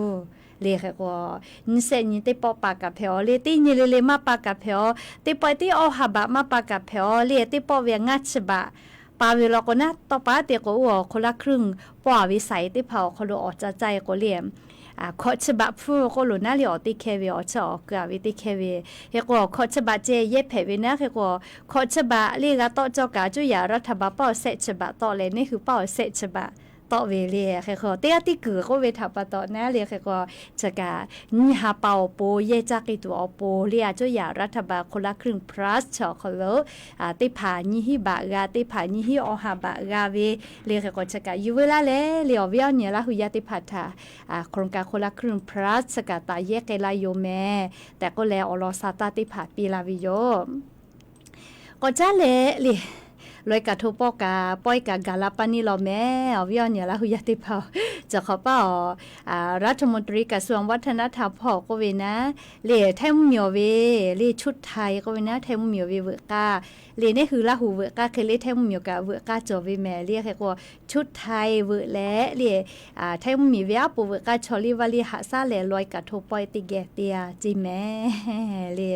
le. Hk'e k'o, nyi shehˆ nyi teˇ pawˆ pa kaꞈ hpehꞈ-aw le, teˇ nyi le le maˇ pa kaꞈ hpehꞈ-aw. Teˇ pawˆ tiˉ awˇ ha baꞈ maˇ pa kaꞈ hpehꞈ-aw le. Teˇ pawˆ ve ngaˇ chi baꞈ pa ve law k'o naˉ, tawˇ pa te k'o, oˇ awˬ คนละครึ่ง pawˆ-a ve saiˍ teˇ hpaˍ awˬ hk'aw lo awˍ ca caˇ e k'o le, hkawꞈ chi baꞈ hpu k'oˆ loˬ naˉ le, awˬ teˇ hkehˇ ve awˬ chi awˬ keu-a ve teˇ hkehˇ ve. Hk'e k'o, hkawꞈ chi baꞈ ceh yehˇ hpehꞈ ve naˉ. Hk'e k'o, hkawꞈ chi baꞈ le g'a tawˆ cawˇ kaꞈ, a cuˇ yaꞈ รัฐบาล paˇ awˬ shehˆ chi baꞈ tawˆ leh, neˉ hui paˇ awˬ shehˆ chi baꞈ tawˆ ve le. Hk'e k'o, teˇ yaˇ tiˉ kuiˬ k'oˆ ve htaꞈ pa taw naˉ le. Hk'e k'o, chi kaꞈ nyiˇ ha pa awˬ pon yehˇ caˇ k'ai tuˬ awˬ pon le, a cuˇ yaꞈ รัฐบาล คนละครึ่ง plus chi awˬ hk'aw lo teˇ hpaˍ nyi hiˉ baꞈ g'a, teˇ hpaˍ nyi hiˉ awˇ ha baꞈ g'a ve le. Hk'e k'o, chi kaꞈ yuˬ veu laˇ leh le, awˬ viˉ awˬ nyi Laˇ hui yaˇ teˇ hpaˍ htaꞈ โครงการ คนละครึ่ง plus chi kaꞈ taˍ yehˇ k'ai laˇ yoˬ meh tehꞈ k'oˆ leh, awˬ lawn sa taˇ teˇ hpaˍ piˇ laˇ ve yoˬ. K'awꞈ caˉ leh le, ลอยกระทง pawˆ kaꞈ pawehˇ kaꞈ gaˬ la paˇ neˇ law meh. Awˬ viˉ awˬ nyi Laˇ hui yaˇ teˇ hpaˍ-oˬ, chi hk'awꞈ paˇ-oˬ, รัฐมนตรีกระทรวงวัฒนธรรม hpawˇ k'oˆ ve naˉ le, Htaiˇ mvuhˇmiˬ ve le, ชุดไทย k'oˆ ve naˉ, Htaiˇ mvuhˇmiˬ ve veuꞈ k'aˇ le, neˉ hui Laˇ hu veuꞈ k'aˇ hk'e le, Htaiˇ mvuhˇmiˬ kaꞈ veuꞈ k'aˇ cawˬ ve meh le. Hk'e k'o, ชุดไทย veuꞈ leh le, Htaiˇ mvuhˇmiˬ ve aˉ poꞈ veuꞈ k'aˇ chaw liˇ vaˇ liˇ haꞈ shaˉ leh ลอยกระทง pawehˇ teˇ geh te-a ceˇ meh le.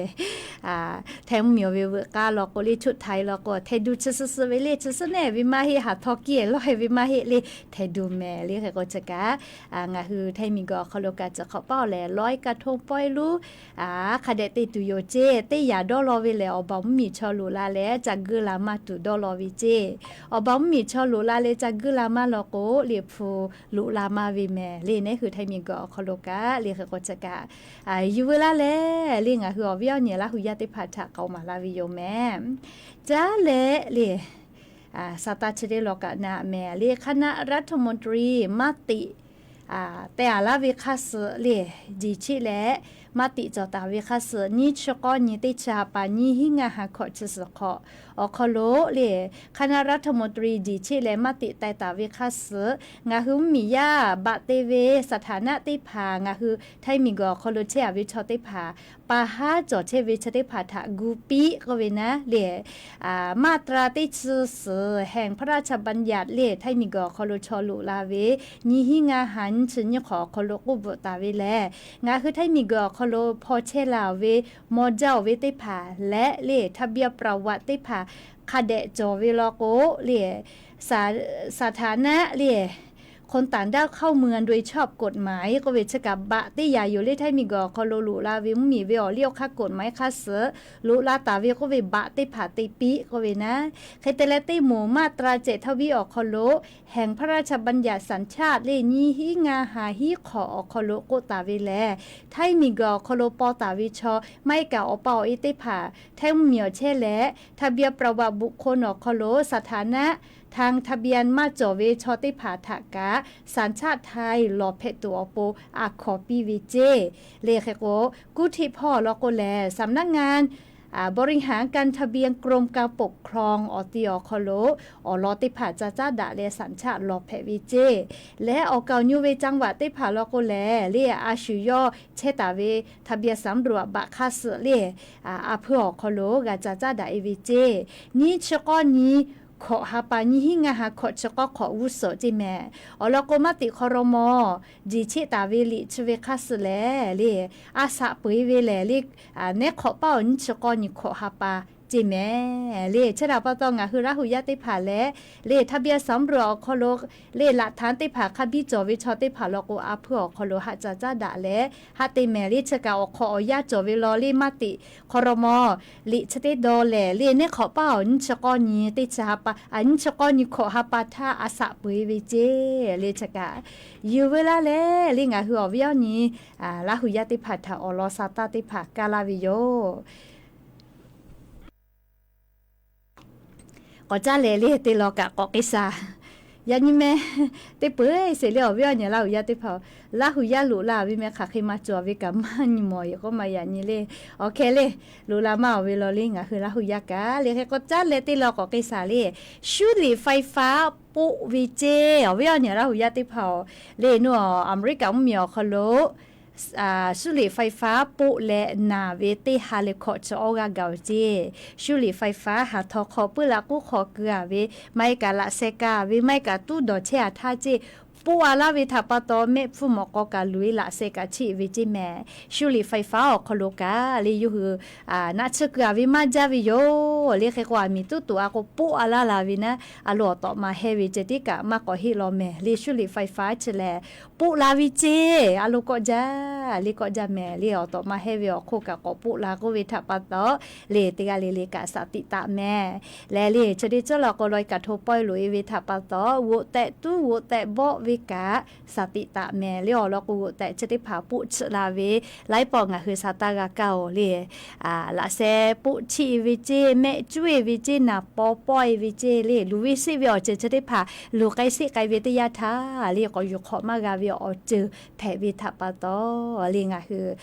Htaiˇ mvuhˇmiˬ ve veuꞈ k'aˇ law k'o le, ชุดไทย law k'o, htehꞈ duˬ chi suh suh ve le, chi suh neˆ ve maˇ heˆ, haˍ htaw kiˇ lawˇ e ve maˇ heˆ le, htehꞈ duˬ meh le. Hk'e k'o, chi kaꞈ ngaˬ hui Htaiˇ miˬguiˬ awˬ hk'aw lo kaꞈ chi hk'awꞈ paˇ-oˬ lehˬ, ลอยกระทง pawehˇ lo hk'a dehꞈ te tuˬ yoˬ ceˇ. Teˇ yanˇ dawˇ law ve lehˬ, awˬ baˬ mvuhˇmiˬ chaw loꞈ la leh ca geu la maˇ tuˬ dawˇ law ve ceˇ. Awˬ baˬ mvuhˇmiˬ chaw loꞈ la leh ca geu la maˇ law k'o, liꞈ hpu loꞈ la maˇ ve meh le. Neˉ hui Htaiˇ miˬguiˬ awˬ hk'aw lo kaꞈ le. Hk'e k'o, chi kaꞈ yuˬ veu laˇ leh le, ngaˬ hui awˬ viˉ awˬ nyi Laˇ hui yaˇ teˇ hpaˍ htaꞈ k'aoˍ maˍ laˇ ve yoˬ meh. Caˉ leh le, sa taˇ chi teˇ law kaꞈ naꞈ meh le, คณะรัฐมนตรี maˇ teꞈ teh-a laˇ ve hk'aˇ suh le, jiˬ cheˆ leh maˇ teꞈ cawˬ taˍ ve hk'aˇ suh, nyiˇ chi k'awˇ nyi teˇ chi ha pa nyiˇ hinˉ ngaˇ ha hkawꞈ chi suhˍ hk'awꞈ awˬ hk'aw lo le, คณะรัฐมนตรี jiˬ cheˆ leh maˇ teꞈ teh taˍ ve hk'aˇ suh, ngaˬ hui mvuhˇmiˬ yaˇ baꞈ te ve สถานะ teˇ hpaˍ ngaˬ hui Htaiˇ miˬguiˬ awˬ hk'aw lo chehˇ-a ve chaw teˇ hpaˍ pa haˉ cawˬ chehˇ ve chi teˇ hpaˍ htaꞈ gu piˇ k'oˆ ve naˉ le, maˇ tra teˇ chi suhˍ แห่งพระราชบัญญัติ le, Htaiˇ miˬguiˬ awˬ hk'aw lo chaw loꞈ la ve nyiˇ hinˉ ngaˇ ha nyiˇ chi nyiˇ hk'awꞈ awˬ hk'aw lo k'oˆ bvuhꞈ taˍ ve lehˬ, ngaˬ hui Htaiˇ miˬguiˬ awˬ hk'aw lo hpaw chehˇ la-oˬ ve maw jaˇ-oˬ ve teˇ hpaˍ leh le, ทะเบียนประวัติ teˇ hpaˍ hk'a dehꞈ cawˬ ve law k'o le, สถานะ le คนต่างด้าวเข้าเมืองโดยชอบกฎหมาย k'oˆ ve chi kaꞈ baꞈ teˇ yanˇ yoˬ le. Htaiˇ miˬguiˬ awˬ hk'aw lo loꞈ la ve mvuhˇmiˬ ve awˬ liˇ awˬ hk'aˇ กฎหมาย hk'aˇ suh loꞈ la taˍ ve k'oˆ ve baꞈ teˇ hpaˍ te piˇ k'oˆ ve naˉ. Hk'e te leh, teˇ moˍ maˇ tra cehˬ htaˇ viˉ awˬ hk'aw lo แห่งพระราชบัญญัติสัญชาติ le, nyiˇ hinˉ ngaˇ ha hiˉ hk'awꞈ awˬ hk'aw lo k'oˆ taˍ ve lehˬ, Htaiˇ miˬguiˬ awˬ hk'aw lo paw taˍ ve chaw maˇ heˆ kaꞈ awˬ pa awˬ e teˇ hpaˍ Htaiˇ mvuhˇmiˬ awˬ chehˇ leh ทะเบียนประวัติบุคคล awˬ hk'aw lo สถานะ ทางทะเบียน maˇ cawˬ ve chaw teˇ hpaˍ htaꞈ kaꞈ สัญชาติไทย lawˬ hpehꞈ tuˬ awˬ pon a hkawnˍ piˇ ve ceˇ le. Hk'e k'o, kuˇ htiˆ hpawˇ law k'o lehˬ, สำนักงานบริหารการทะเบียน กรมการปกครอง awˬ ti awˬ hk'aw lo awˬ lawn teˇ hpaˍ ca caˉ daꞈ leh สัญชาติ lawˬ hpehꞈ ve ceˇ. Leh awˬ kaˍ awˬ nyi ve จังหวัด teˇ hpaˍ law k'o lehˬ le, a shu yawˇ chehˇ taˍ ve ทะเบียนสำรวจ baꞈ hk'aˇ suh le, a hpui awˬ hk'aw lo g'a ca caˉ daꞈ e ve ceˇ. Nyiˇ chi k'awˇ nyi hkawꞈ ha pa nyiˇ hinˉ ngaˇ ha hkawꞈ chi k'awˇ hk'awꞈ g'uˇ suhˍ ceˇ meh. Awˬ lawn k'o, maˇ teꞈ hk'aw raw maw, jiˬ cheˆ taˍ ve liꞈ chi ve hk'aˇ suh lehˬ le, a shaꞈ peu eˬ ve lehˬ le, neˉ hk'awꞈ paˇ awˬ nyiˇ chi k'awˇ nyi hkawꞈ ha pa ceˇ mehˍ le. Chi htaꞈ pa taw ngaˬ hui Laˇ huˍ yaˇ teˇ hpaˍ leh le ทะเบียนสำรวจ awˬ hk'aw lo le หลักฐาน teˇ hpaˍ hk'a biˇ cawˬ ve chaw teˇ hpaˍ law k'o, a hpuiˇ awˬ hk'aw lo haꞈ caˍ caˉ daꞈ leh haꞈ te mehˍ le. Chi kaꞈ awˬ hk'awꞈ awˬ yanˇ cawˬ ve law le maˇ teꞈ hk'aw raw maw, liꞈ chi teˇ daw lehˬ le neˇ hk'awꞈ paˇ awˬ nyiˇ chi k'awˇ nyi teˇ chi ha pa, a nyiˇ chi k'awˇ nyi hkawꞈ ha pa htaˇ a shaꞈ peuˬ e ve ceˇ le. Chi kaꞈ yuˬ veu laˇ leh le ngaˬ hui awˬ viˉ awˬ nyi Laˇ huˍ yaˇ teˇ hpaˍ htaꞈ awˬ lawn sa taˇ teˇ hpaˍ kaˇ laˇ ve yoˬ. K'awꞈ caˉ leh le teˇ law kaꞈ k'awꞈ k'ai shaˍ. Yaꞈ nyi meh, teˇ peuˬ sheˍ le awˬ viˉ awˬ nyi Laˇ huˍ yaˇ teˇ hpaˍ, Laˇ huˍ yaˇ loꞈ la ve meh hk'aˬ hk'e maˇ cawˬ ve kaꞈ maˇ nyi mawˬ e k'oˆ ma yaꞈ nyi le. Awˬ hkeh le, loꞈ la maˇ awˬ ve law le ngaˬ hui Laˇ huˍ yaˇ kaꞈ le hk'e k'awꞈ caˉ leh teˇ law k'awꞈ k'ai shaˍ le. 修理ไฟฟ้า poˆ ve ceˇ. Awˬ viˉ awˬ nyi Laˇ huˍ yaˇ teˇ hpaˍ-oˬ le, nawˬ Aˍmeˍriˆkaꞈ mvuhˇmiˬ awˬ hk'aw lo 修理ไฟฟ้า poˆ leh naˬ ve teˇ ha leh hkawꞈ chi awˇ g'aˇ gaˬ-oˬ ceˇ. 修理ไฟฟ้า haˍ htaw hk'aw puiˉ la k'oˉ hk'aw keu-a ve, maˇ heˆ kaꞈ laꞈ sheh ka ve, maˇ heˆ kaꞈ tuˉ dawˬ chehˇ-a htaˇ ceˇ, poˆ-a laˇ ve htaꞈ pa taw mehˆ hpfuhˇ mawꞈ k'aw kaꞈ luˬ e laꞈ sheh kaꞈ cheˇ ve ceˇ mehˍ. 修理ไฟฟ้า awˬ hk'aw lo kaꞈ le yawˇ hui naˆ tsuhˇ keu-a ve maˇ jaˇ ve yoˬ le. Hk'e k'o aˬ miˍ tuˉ toꞈ-a k'o poˆ-a laˇ la ve naˉ, a lo awˬ tawꞈ ma heh ve ceh tiˉ kaꞈ maˇ k'awꞈ heˆ law mehˍ le. 修理ไฟฟ้า chi lehˬ poˆ la ve ceˇ, a lo kawˆ jaˇ le kawˆ jaˇ mehˍ le. Awˬ tawꞈ ma heh ve awˬ hk'oˆ kaꞈ k'awꞈ poˆ la k'oˆ ve htaꞈ pa taw le teˇ g'aˇ le le kaꞈ shaˍ tiꞈ taˍ mehˍ. Lehˬ le chi teˇ ceuˬ law k'o lawˬ e kaꞈ hto pawehˇ loꞈ e ve htaꞈ pa taw g'oꞈ tehꞈ tuˉ g'oꞈ tehꞈ bawˆ ve kaꞈ shaˍ tiꞈ taˍ mehˍ le. Awˬ lawn k'o g'oꞈ tehꞈ chi teˇ hpaˍ poˆ chiˆ la ve laiˉ pawˆ ngaˬ hui sha taˇ g'a kaˇ-oˬ le. Laꞈ sheh poˆ chiˆ e ve ceˇ, mehˆ cuˉ e ve ceˇ, naˍ paw pawˆ e ve ceˇ le, luˬ ve sheˆ ve awˬ ceuˬ chi teˇ hpaˍ luˬ k'ai sheˆ k'ai ve teˇ yanˇ htaˇ le k'awꞈ yuˬ hk'awꞈ maˇ g'a ve awˬ ceuˬ hpehꞈ ve htaꞈ pa taw le ngaˬ hui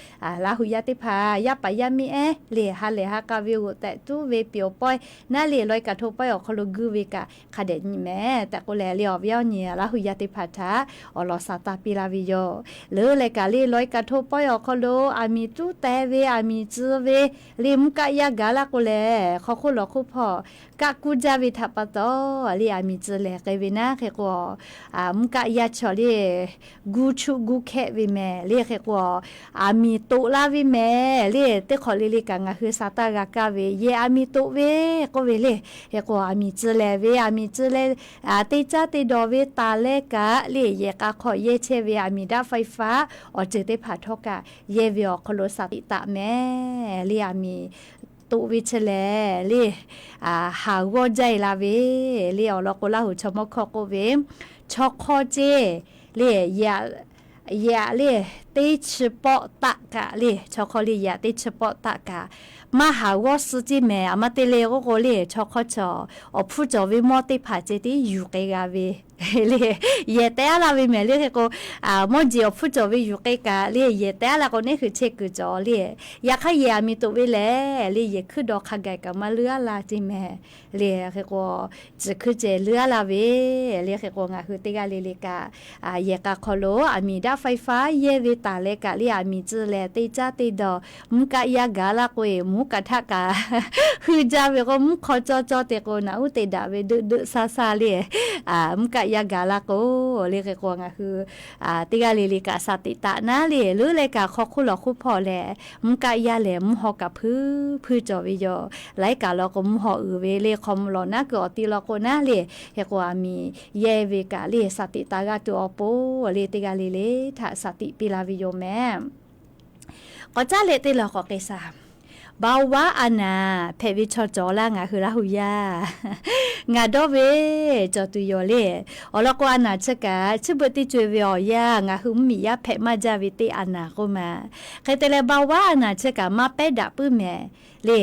Laˇ huˍ yaˇ teˇ hpaˍ yaˇ paˍ yaˇ miˇ ehˉ le ha lehˬ ha k'a ve g'oꞈ tehꞈ tuˉ ve piˍ awˬ pawehˇ naˉ le lawˬ e kaꞈ hto pawehˇ awˬ hk'aw lo guˇ ve kaꞈ hk'a dehꞈ nyi mehˍ tehꞈ k'oˆ leh le awˬ viˉ awˬ nyi Laˇ huˍ yaˇ teˇ hpaˍ htaꞈ awˬ lawn sha taˇ piˇ laˇ ve yoˬ. Leuˉ leh kaꞈ le lawˬ e kaꞈ hto pawehˇ awˬ hk'aw lo aˬ miˍ tuˉ teh ve aˬ miˍ tcuh ve le mvuhˇ kaˆ yaˇ gaˬ laˇ k'o lehˬ hk'aw hk'oˆ lawˬ hk'oˆ hpawˇ kaˆ kuˇ jaˇ ve htaꞈ pa taw le aˬ miˍ tcuh lehˬ k'ai ve naˉ hk'e k'o mvuhˇ kaˆ yaˇ chaw le gu chuˆ gu hkehˆ ve mehˍ le. Hk'e k'o aˬ miˍ toꞈ laˇ ve mehˍ le. Teˇ hk'awꞈ le le kaꞈ ngaˬ hui sha taˇ g'a kaˇ ve yehˬ aˬ miˍ toꞈ ve k'oˆ ve le. Hk'e k'o aˬ miˍ tcuh lehˬ ve aˬ miˍ tcuh leh teˇ caˉ teˇ dawˬ ve taˍ leh kaꞈ le yehˬ k'a hk'aw yehˇ chehˇ ve aˬ miˍ daꞈ ไฟฟ้า awˬ ceuˬ teˇ hpaˍ htawˇ kaꞈ yehˇ ve awˬ hk'aw lo shaˍ tiꞈ taˍ mehˍ le. Aˬ miˍ toꞈ ve chi lehˬ le haˍ g'awˇ jaˇ e la ve le. Awˬ lawn k'o Laˇ huˍ chaw mawˇ hkawˇ k'oˆ ve, chaw hk'aw ceˇ le yehˬ aꞈ le teˇ chi pawˆ taˆ kaꞈ le chaw hk'aw le yehˬ aꞈ teˇ chi pawˆ taˆ kaꞈ maˇ haˍ g'awˇ suh ceˇ mehˍ. Aˬ ma te le k'oˆ k'o le chaw hk'aw chaw awˬ hpfuhˇ cawˬ ve mawˇ teˇ hpaˍ ceh tiˉ yuˬ k'ai g'a ve le yehˬ tehˉ laˇ ve mehˍ le. Hk'e k'o mawˇ jeˬ awˬ hpfuhˇ cawˬ ve yuˬ k'ai kaꞈ le yehˬ tehˉ laˇ k'o neˇ hui chehˇ kuiˬ cawˬ le. Yaꞈ hk'aˇ yehˬ aˬ miˍ toꞈ ve lehˬ le yehˬ hkuiˉ daw hk'a gaˬ kaꞈ maˇ leuˉ a la ceˇ mehˍ le. Hk'e k'o ciˬ hkuiˉ ceh leuˉ a la ve le. Hk'e k'o ngaˬ hui teˇ g'aˇ le le kaꞈ yehˬ k'a hk'aw lo aˬ miˍ daꞈ ไฟฟ้า yehˇ ve taˍ leh kaꞈ le aˬ miˍ tcuh leh teˇ caˉ teˇ dawˬ mvuhˇ kaˆ yaˇ gaˬ laˇ k'o e mvuhˇ kaˆ htaˆ kaꞈ hui jaˇ ve k'o mvuhˇ hk'aw cawˇ cawˇ te k'o naꞈ uˉ te daꞈ ve deuˆ deuˆ saˇ saˇ le mvuhˇ kaˆ yaˇ gaˬ laˇ k'o le. Hk'e k'o ngaˬ hui teˇ g'aˇ le le kaꞈ shaˍ tiꞈ taˍ naˉ le leuˉ leh kaꞈ hk'aw hk'oˆ lawˬ hk'oˆ hpawˇ lehˬ mvuhˇ kaˆ yaˇ lehˬ mvuhˇ haw kaꞈ hpuiˇ hpuiˇ cawˬ ve yoˬ. Laiˉ kaꞈ law k'o mvuhˇ haw uiˍ ve le hk'aw mvuh lawˬ naˉ kuiˬ awˬ ti law k'o naˉ le. Hk'e k'o aˬ miˍ yehˇ ve kaꞈ le shaˍ tiꞈ taˍ g'a tuˬ awˬ pon le teˇ g'aˇ le le htaꞈ shaˍ tiꞈ piˇ la ve yoˬ mehˍ. K'awꞈ caˉ leh teˇ law k'awꞈ k'ai shaˍ. เบาหวาน aˬ naˍ hpehꞈ ve chaw cawˬ laˇ ngaˬ hui Laˇ huˍ yaˇ ngaˬ dawˇ ve cawˬ tuˬ yoˬ le. Awˬ lawn k'o aˬ naˍ chi kaꞈ chi beuꞈ teˇ co e ve awˬ yanˇ ngaˬ hui mvuhˇ miˬ yaˇ hpehꞈ maˇ jaˇ ve teˇ aˬ naˍ k'oˆ ma. Hk'e te leh เบาหวาน aˬ naˍ chi kaꞈ maˇ pehˉ daꞈ puiˉ mehˍ le.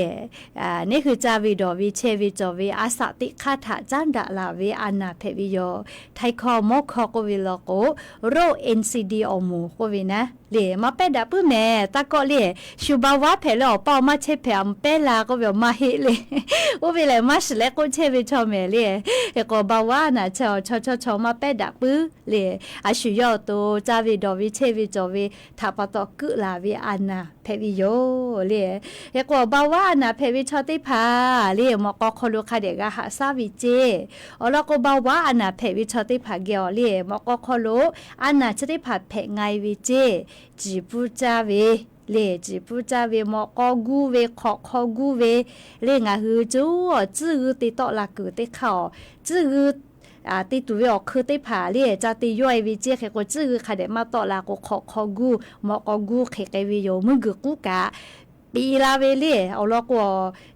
Neˇ hui caˇ ve dawˬ ve chehˇ ve cawˬ ve a shaꞈ teꞈ hk'aˇ htaꞈ caˉ daꞈ laˬ ve aˬ naˍ hpehꞈ ve yoˬ. Htaiˍ hkawˇ mawˇ hkawˇ k'oˆ ve law k'o โรค NCD awˬ moˍ k'oˆ ve naˉ le maˇ pehˉ daꞈ puiˉ mehˍ. Taˇ kawˆ le shu เบาหวาน hpehꞈ leh awˬ paˇ awˬ maˇ chehˇ hpehꞈ a maˇ pehˉ la k'oˆ ve awˬ maˇ heˆ le. Oˇ ve lehˬ maˇ shiˍ leh k'oˆ chehˇ ve chaw mehˍ le. Hk'e k'o เบาหวาน aˬ naˍ chi awˬ chaw chaw chaw maˇ pehˉ daꞈ puiˉ le. A shu yawˇ awˬ to caˇ ve dawˬ ve chehˇ ve cawˬ ve htaꞈ pa taw keuˆ laˬ ve aˬ naˍ hpehꞈ ve yoˬ le. Hk'e k'o เบาหวาน aˬ naˍ hpehꞈ ve chaw teˇ hpaˍ le mawꞈ k'aw hk'aw lo hk'a dehꞈ g'a haꞈ shaˉ ve ceˇ. Awˬ lawn k'o เบาหวาน aˬ naˍ hpehꞈ ve chaw teˇ hpaˍ geh awˬ le mawꞈ k'aw hk'aw lo aˬ naˍ chi teˇ hpaˍ hpehꞈ nga e ve ceˇ. Ciˬ pfuhˇ caˇ ve le, ciˍ pfuhˇ caˇ ve, mawꞈ k'aw guˇ ve, hk'awꞈ hk'aw guˇ ve, le ngaˬ hui co tcuhˇ g'uiˇ te tawˆ la kuiˬ teˇ hk'aˇ awˬ, tcuhˇ g'uiˇ te tuˬ ve awˬ hkui teˇ hpaˍ le ca te yawˇ e ve ceˇ. Hk'e k'o, tcuhˇ g'uiˇ hk'a dehꞈ maˇ tawˆ la k'o, hk'awꞈ hk'aw guˇ, mawꞈ k'aw guˇ hk'e k'ai ve yoˬ. Mvuhˇ guiˬ k'uˉ kaꞈ piꞈ la ve le awˬ lawn k'o,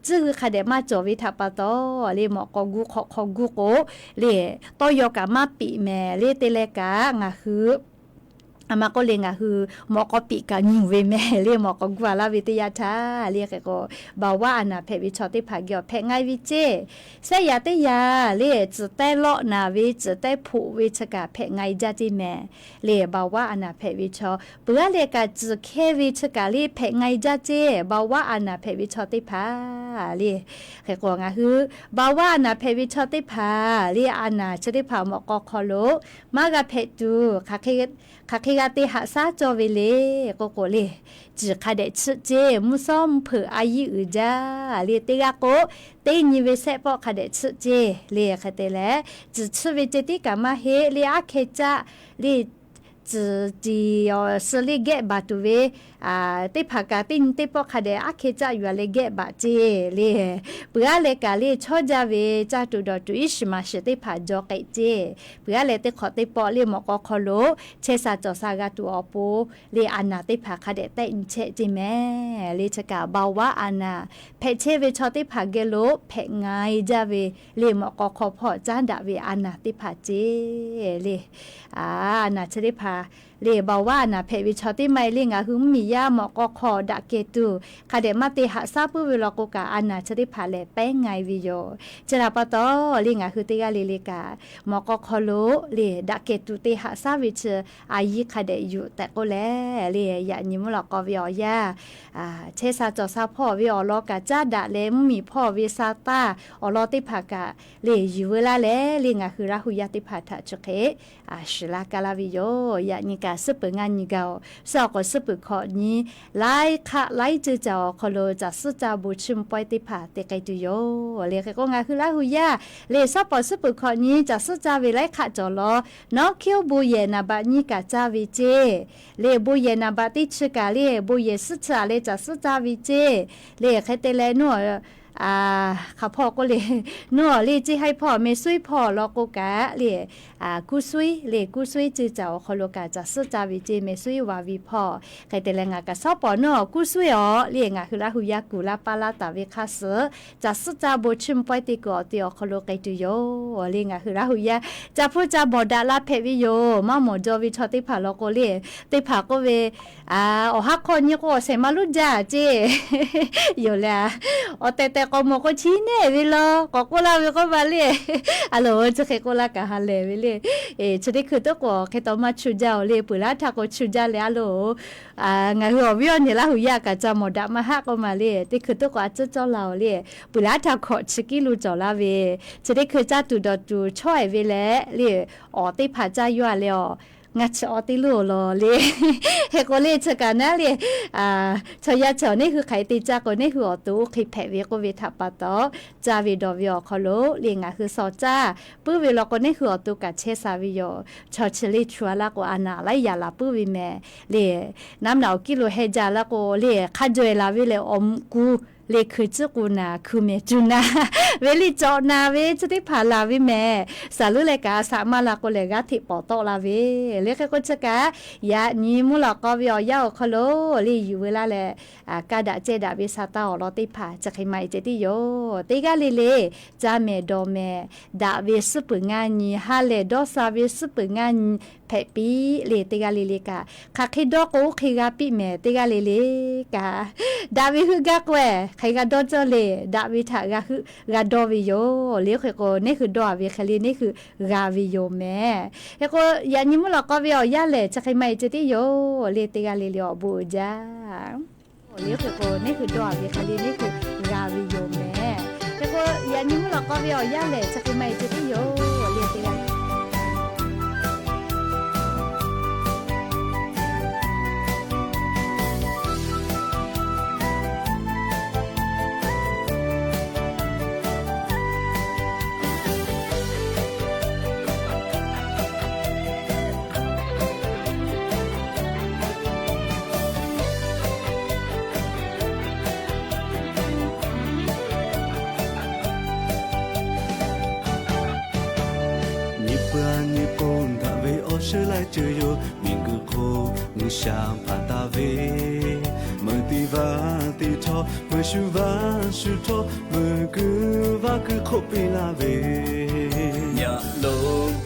tcuhˇ g'uiˇ hk'a dehꞈ maˇ cawˬ ve htaꞈ pa taw, le mawꞈ k'aw guˇ hk'awꞈ hk'aw guˇ k'o, le tawˇ yaw kaꞈ maˇ piꞈ mehˍ le. Te leh kaꞈ ngaˬ hui a ma k'oˆ le, ngaˬ hui mawꞈ k'aw piꞈ kaꞈ nyuˬ ve mehˍ le. Mawꞈ k'aw guˇ a laˇ ve teˇ yanˇ htaˇ le, hk'e k'o, เบาหวาน a naˬ hpehꞈ ve chaw teˇ hpaˍ geh awˬ hpehꞈ nga e ve ceˇ. Shehˆ yaꞈ teˇ yaꞈ le, tcuhˬ tehˇ lawˆ naˍ ve, tcuhˬ tehˇ hpoꞈ ve chi kaꞈ hpehꞈ nga e jaˇ ceˇ mehˍ le. เบาหวาน a naˬ hpehꞈ ve chaw, peuˬ aˉ leh kaꞈ tcuhˬ hkehˇ ve chi kaꞈ le hpehꞈ nga e jaˇ ceˇ. เบาหวาน a naˬ hpehꞈ ve chaw teˇ hpaˍ le, hk'e k'o ngaˬ hui เบาหวาน a naˬ hpehꞈ ve chaw teˇ hpaˍ le, a naˬ chi teˇ hpaˍ mawꞈ k'aw hk'aw lo maˇ g'a hpehꞈ tuˬ, hk'aˬ hk'e g'a te haꞈ shaˉ cawˇ ve le k'oˆ k'o le, ciˬ hk'a dehꞈ chiˆ ceˇ. Mvuhˇ shawˉ mvuhˇ hpeuꞈ a yiˇ uiˍ jaˇ le. Teˇ g'aˇ k'o, teˇ nyi ve shehˆ pawˆ hk'a dehꞈ chiˆ ceˇ le. Hk'e te leh, ciˬ chiˆ ve ceh tiˉ kaꞈ maˇ heˆ le, aˉ hkeh caˆ le, ciˬ tiˍ awˬ suh le gehˆ baˬ tuˬ ve teˇ hpaˍ kaꞈ teˇ nyi teˇ pawˆ hk'a dehꞈ aˉ hkeh caˆ yuˬ a leh gehˆ baˬ ceˇ le. Peuˬ aˉ leh kaꞈ le chawˇ jaˇ ve caˇ tuˬ dawˬ tuˬ iˉ shiˍ maˍ shiˍ teˇ hpaˍ jaw k'ai ceˇ. Peuˬ aˉ leh teˇ hk'awꞈ teˇ pawˆ le mawꞈ k'aw hk'aw lo chehˇ sha cawˬ sha g'a tuˬ awˬ pon le, a naˬ teˇ hpaˍ hk'a dehꞈ tehˆ nyi chehˆ ceˇ mehˍ le. Chi kaꞈ เบาหวาน a naˬ hpehꞈ chehˇ ve chaw teˇ hpaˍ geh lo hpehꞈ nga e jaˇ ve le, mawꞈ k'aw hk'aw hpawˇ caˉ daꞈ ve a naˬ teˇ hpaˍ ceˇ le. A naˬ chi teˇ hpaˍ le เบาหวาน a naˬ hpehꞈ ve chaw teˇ maˇ e le, ngaˬ hui mvuhˇmiˬ yaˇ mawꞈ k'aw hk'aw daꞈ kehˬ tuˬ hk'a dehꞈ maˇ te haꞈ shaˉ puiˉ ve law k'o kaꞈ, a naˬ chi teˇ hpaˍ lehˬ pehˉ nga e ve yoˬ. Chi htaꞈ pa taw le, ngaˬ hui teˇ g'aˇ le le kaꞈ mawꞈ k'aw hk'aw lo le daꞈ kehˬ tuˬ te haꞈ shaˉ ve chi a yiˇ hk'a dehꞈ yuˬ tehꞈ k'oˆ leh le, yaꞈ nyi mvuhˇ lawꞈ k'aw ve awˬ yanˇ chehˇ sha cawˬ sha hpawˇ ve awˬ lawn kaꞈ caˉ daꞈ leh, mvuhˇmiˬ hpawˇ ve sa taˇ awˬ lawn teˇ hpaˍ kaꞈ le yuˬ veu laˇ leh le, ngaˬ hui Laˇ hu yaˇ teˇ hpaˍ htaꞈ chi hk'e shiˍ laˇ kaˇ laˇ ve yoˬ. Yaꞈ nyi kaꞈ suhˉ peuˬ ngaˇ nyi gaˬ-oˬ. Suhˉ awˬ k'awꞈ suhˉ peuˬ hkawꞈ nyi laiˉ hk'aˆ laiˉ ceuˬ caˬ awˬ hk'aw lo caˬ suhˉ caˇ bon chiˇ mvuh pawehˇ teˇ hpaˍ te k'ai tuˬ yoˬ le. Hk'e k'o, ngaˬ hui Laˇ hu yaˇ le suhˉ pawˍ suhˉ peuˬ hkawꞈ nyi caˬ suhˉ caˇ ve laiˉ hk'aˆ cawˬ law, nawˉ hkiˉ oˇ bon yehˬ naˍ baꞈ nyiˇ kaꞈ caˇ ve ceˇ le. Bon yehˬ naˍ baꞈ teˇ chi kaꞈ le, bon yehˬ suhˉ chi a leh caˬ suhˉ caˇ ve ceˇ le. Hk'e te leh, nawˉ hk'aˬ hpawˇ k'oˆ le, nawˉ le ceˇ haiˉ hpawˇ meh suiˉ hpawˇ law k'o kaꞈ le, kuˇ suiˉ le, kuˇ suiˉ ceuˬ caˬ awˬ hk'aw lo kaꞈ caˬ suhˉ caˇ ve ceˇ, meh suiˉ wa ve hpawˇ. Hk'e te leh, ngaˬ kaꞈ suhˉ pawˍ nawˉ kuˇ suiˉ awˬ le, ngaˬ hui Laˇ hu yaˇ kuˬ laˇ paˇ laˇ taˍ ve hk'aˇ suh caˬ suhˉ caˇ bon chiˇ mvuh pawehˇ te kuiˬ awˬ te awˬ hk'aw lo k'ai tuˬ yoˬ le. Ngaˬ hui Laˇ hu yaˇ caˬ hpuˇ caˇ mawˬ daꞈ la hpehꞈ ve yoˬ. Maˇ mawˬ jaw ve chaw teˇ hpaˍ law k'o le, teˇ hpaˍ k'oˆ ve, awˬ haˉ hk'awˇ nyi k'o awˬ shehˍ ma luˉ jaˇ ceˇ yoˬ le. Awˬ tehˬ tehˬ k'awꞈ mawˬ k'o chi neˉ ve law k'awꞈ k'oˆ laˇ ve k'oˆ ma le. A loˬ, chi hk'e k'oˆ laˇ kaꞈ ha lehˬ ve le. Chi teˇ hkui tuˉ k'o hk'e taw maˇ chu jaˇ-oˬ le. Peuˬ laˇ htaˇ k'o chu jaˇ leh a loˬ, ngaˬ hui awˬ viˉ awˬ nyi Laˇ hu yaˇ kaꞈ ca mawˬ daꞈ maˇ haˆ k'oˆ ma le. Teˇ hkui tuˉ k'o a tcuhˉ cawˇ la-oˬ le. Peuˬ laˇ htaˇ hkawꞈ chi kiˉ lo cawˬ laˇ ve, chi teˇ hkui caˇ tuˬ dawˬ tuˬ chaweh ve leh le, awˬ teˇ hpaˍ caˇ yawˇ a leh awˬ ngaˇ chi awˬ teˇ lo law le. Hk'e k'o le, chi kaꞈ naˉ le, chaw yaˇ chi awˬ neˉ hui hk'aˬ hk'e te caˇ k'o, neˉ hui awˬ to oˇ hk'e hpehꞈ ve k'oˆ ve htaꞈ pa taw, caˇ ve dawˬ ve awˬ hk'aw lo le ngaˬ hui shawˍ caˇ puiˉ ve law k'o, neˉ hui awˬ to kaꞈ chehˇ sha ve yoˬ. Chaw chi le chu a laˇ k'o, a naˍ laiˉ yaꞈ laˬ puiˉ ve mehˍ le. Naˉ naꞈ awˬ kiˇ lo heh jaˇ laˇ k'o le, hk'a jaweh laˬ ve lehˬ awˬ mvuhꞈ ku le, hkui tcuhˉ k'u naˍ, hkui mehˍ cu naˍ ve le, cawꞈ naˍ ve chi teˇ hpaˍ laˬ ve mehˍ. Saˍ luˉ leh kaꞈ a shaꞈ maˇ la k'o lehˬ, g'aˇ hteꞈ pawˍ tawˆ la ve le. Hk'e k'o, chi kaꞈ yaꞈ nyi mvuhˇ lawꞈ k'aw ve awˬ yanˇ awˬ hk'aw lo le yuˬ veu laˇ leh, kaˇ daꞈ cehˇ daꞈ ve sa taˇ awˬ lawn teˇ hpaˍ chi hk'e maˇ e ceh tiˉ yoˬ. Teˇ g'aˇ le le caˇ mehˍ dawˬ mehˍ daꞈ ve suhˉ peuˬ ngaˇ nyi, ha lehˬ dawˇ sha ve suhˉ peuˬ ngaˇ nyi hpehꞈ piˇ le. Teˇ g'aˇ le le kaꞈ hk'aˬ hk'e dawˇ k'o oˇ hk'e g'a piˇ mehˍ. Teˇ g'aˇ le le kaꞈ daꞈ ve heuˆ gaˇ k'o-e, hk'aˬ hk'e g'a dawˇ cawˇ le. Daꞈ ve htaꞈ g'a heuˆ g'a dawˇ ve yoˬ le. Hk'e k'o, neˉ hui dawˇ a ve hk'e le neˉ hui g'a ve yoˬ mehˍ. Hk'e k'o, yaꞈ nyi mvuhˇ lawꞈ k'aw ve awˬ yanˇ lehˬ chi hk'e maˇ e ceh tiˉ yoˬ le. Teˇ g'aˇ le le awˬ bon uiˍ jaˇ le. Hk'e k'o, neˉ hui dawˇ a ve hk'e le neˉ hui g'a ve yoˬ mehˍ. Hk'e k'o, yaꞈ nyi mvuhˇ lawꞈ k'aw ve awˬ yanˇ lehˬ chi hk'e maˇ e ceh tiˉ yoˬ le. Teˇ g'aˇ Suh laiˉ ceuˬ yoˬ, miˬguiˬ hk'oˆ G'uiˬsha hpanˍ taˍ ve, meuꞈ teˇ vaˇ teˇ htawˇ, meuꞈ shu vaˇ shu htawˇ, meuꞈ kuiˬ vaˇ kuiˬ hk'oˆ piˇ laˇ ve, yaꞈ lo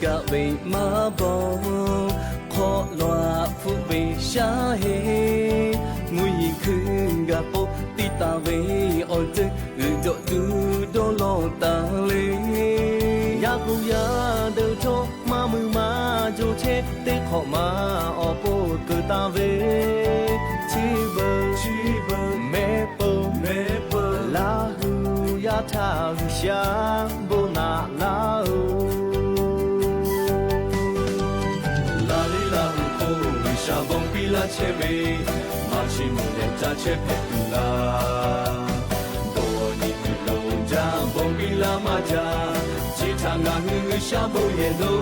kaˆ ve maˇ bawˬ, hk'awꞈ law hpfuhˆ ve shaˉ heˆ, mvuhˇ yeˬ hkui gaˬ k'o tiˇ taˍ ve awˬ ceuˬ g'uiˬ jawꞈ tuˬ dawˇ law taˍ le. Yaˇ k'oˍ yaˇ deuˬ htawˇ maˇ mui maˇ jo chehˇ, teˇ hk'awꞈ ma awˬ pon keu taˍ ve, chi beuꞈ chi beuꞈ mehˆ peuˬ mehˆ peuˬ, Laˇ hu yaˇ htaꞈ G'uiˬsha bon naꞈ laˇ oˬ. Laˇ liˇ Laˇ hu k'o, G'uiˬsha bon piˇ laˇ chehˇ ve, maˇ chiˇ mvuhˇ leh caˇ chehˇ hpehꞈ tuˬ laˇ. Dawˇ nyi tuˬ lo jaˇ, bon piˇ laˇ maˇ jaˇ, chi htaꞈ ngaˬ hui G'uiˬsha bon yehˬ lo,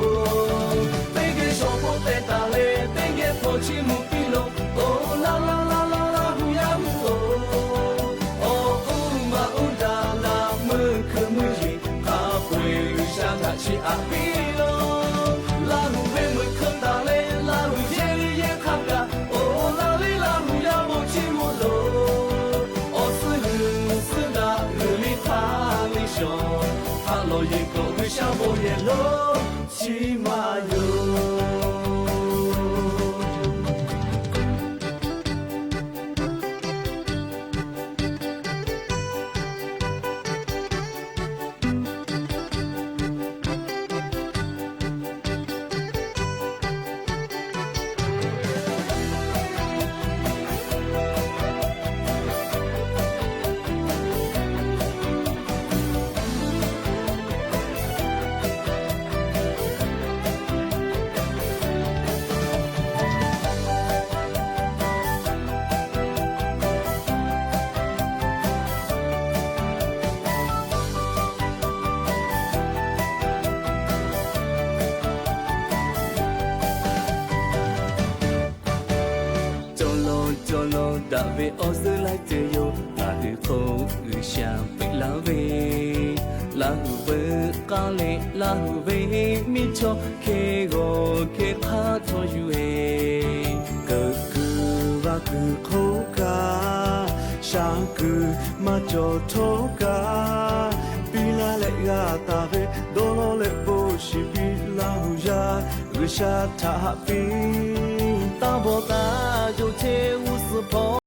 teˇ geh shawˍ hpawˇ teh taˍ leh, teˇ geh hpawˇ chiˇ mvuh piˇ lo. Oˬ laˇ laˇ laˇ laˇ, Laˇ hu yaˇ hui oˬ, awˬ uˉ maˇ uˉ daꞈ laˇ, meuˇ hkui meuˇ yeˬ hk'a peu-eˬ G'uiˬsha htaꞈ chiˇ aꞈ piˇ lo. Laˇ hu ve meuꞈ hkeu taˍ leh, Laˇ hu yehˇ liˇ yehˇ hk'a kaꞈ, oˬ laˇ liˇ Laˇ hu yaˇ bon chiˇ mvuh lo. Awˬ suhˉ g'uiˬ suhˉ daꞈ g'uiˬ liˇ hk'a liˇ shawˍ, ha lawˬ yeˬ k'awꞈ G'uiˬsha bon yehˬ lo, chi maˇ yoˬ. Cawˬ lawˬ cawˬ lawˬ daꞈ ve awˬ suhˉ laiˉ ceuˬ yoˬ. Ngaˬ hui hk'oˆ G'uiˬsha peꞈ laˇ ve, Laˇ hu veuꞈ k'aˇ leh Laˇ hu ve miˇ chaw hk'e g'awˬ hk'e hk'aˇ chaw yuˬ-e. Keuꞈ kuiˬ vaˇ kuiˬ hk'oˆ kaꞈ, shaˉ kuiˬ maˇ cawˬ htawˇ kaꞈ, piˇ laˇ leh g'a taˍ ve dawˇ law leh bon shiˍ piˇ Laˇ hu yaˇ G'uiˬsha htaꞈ haꞈ piˇ. Taˇ bawˬ taˇ jo chehˇ g'uˇ suhˍ hpawˇ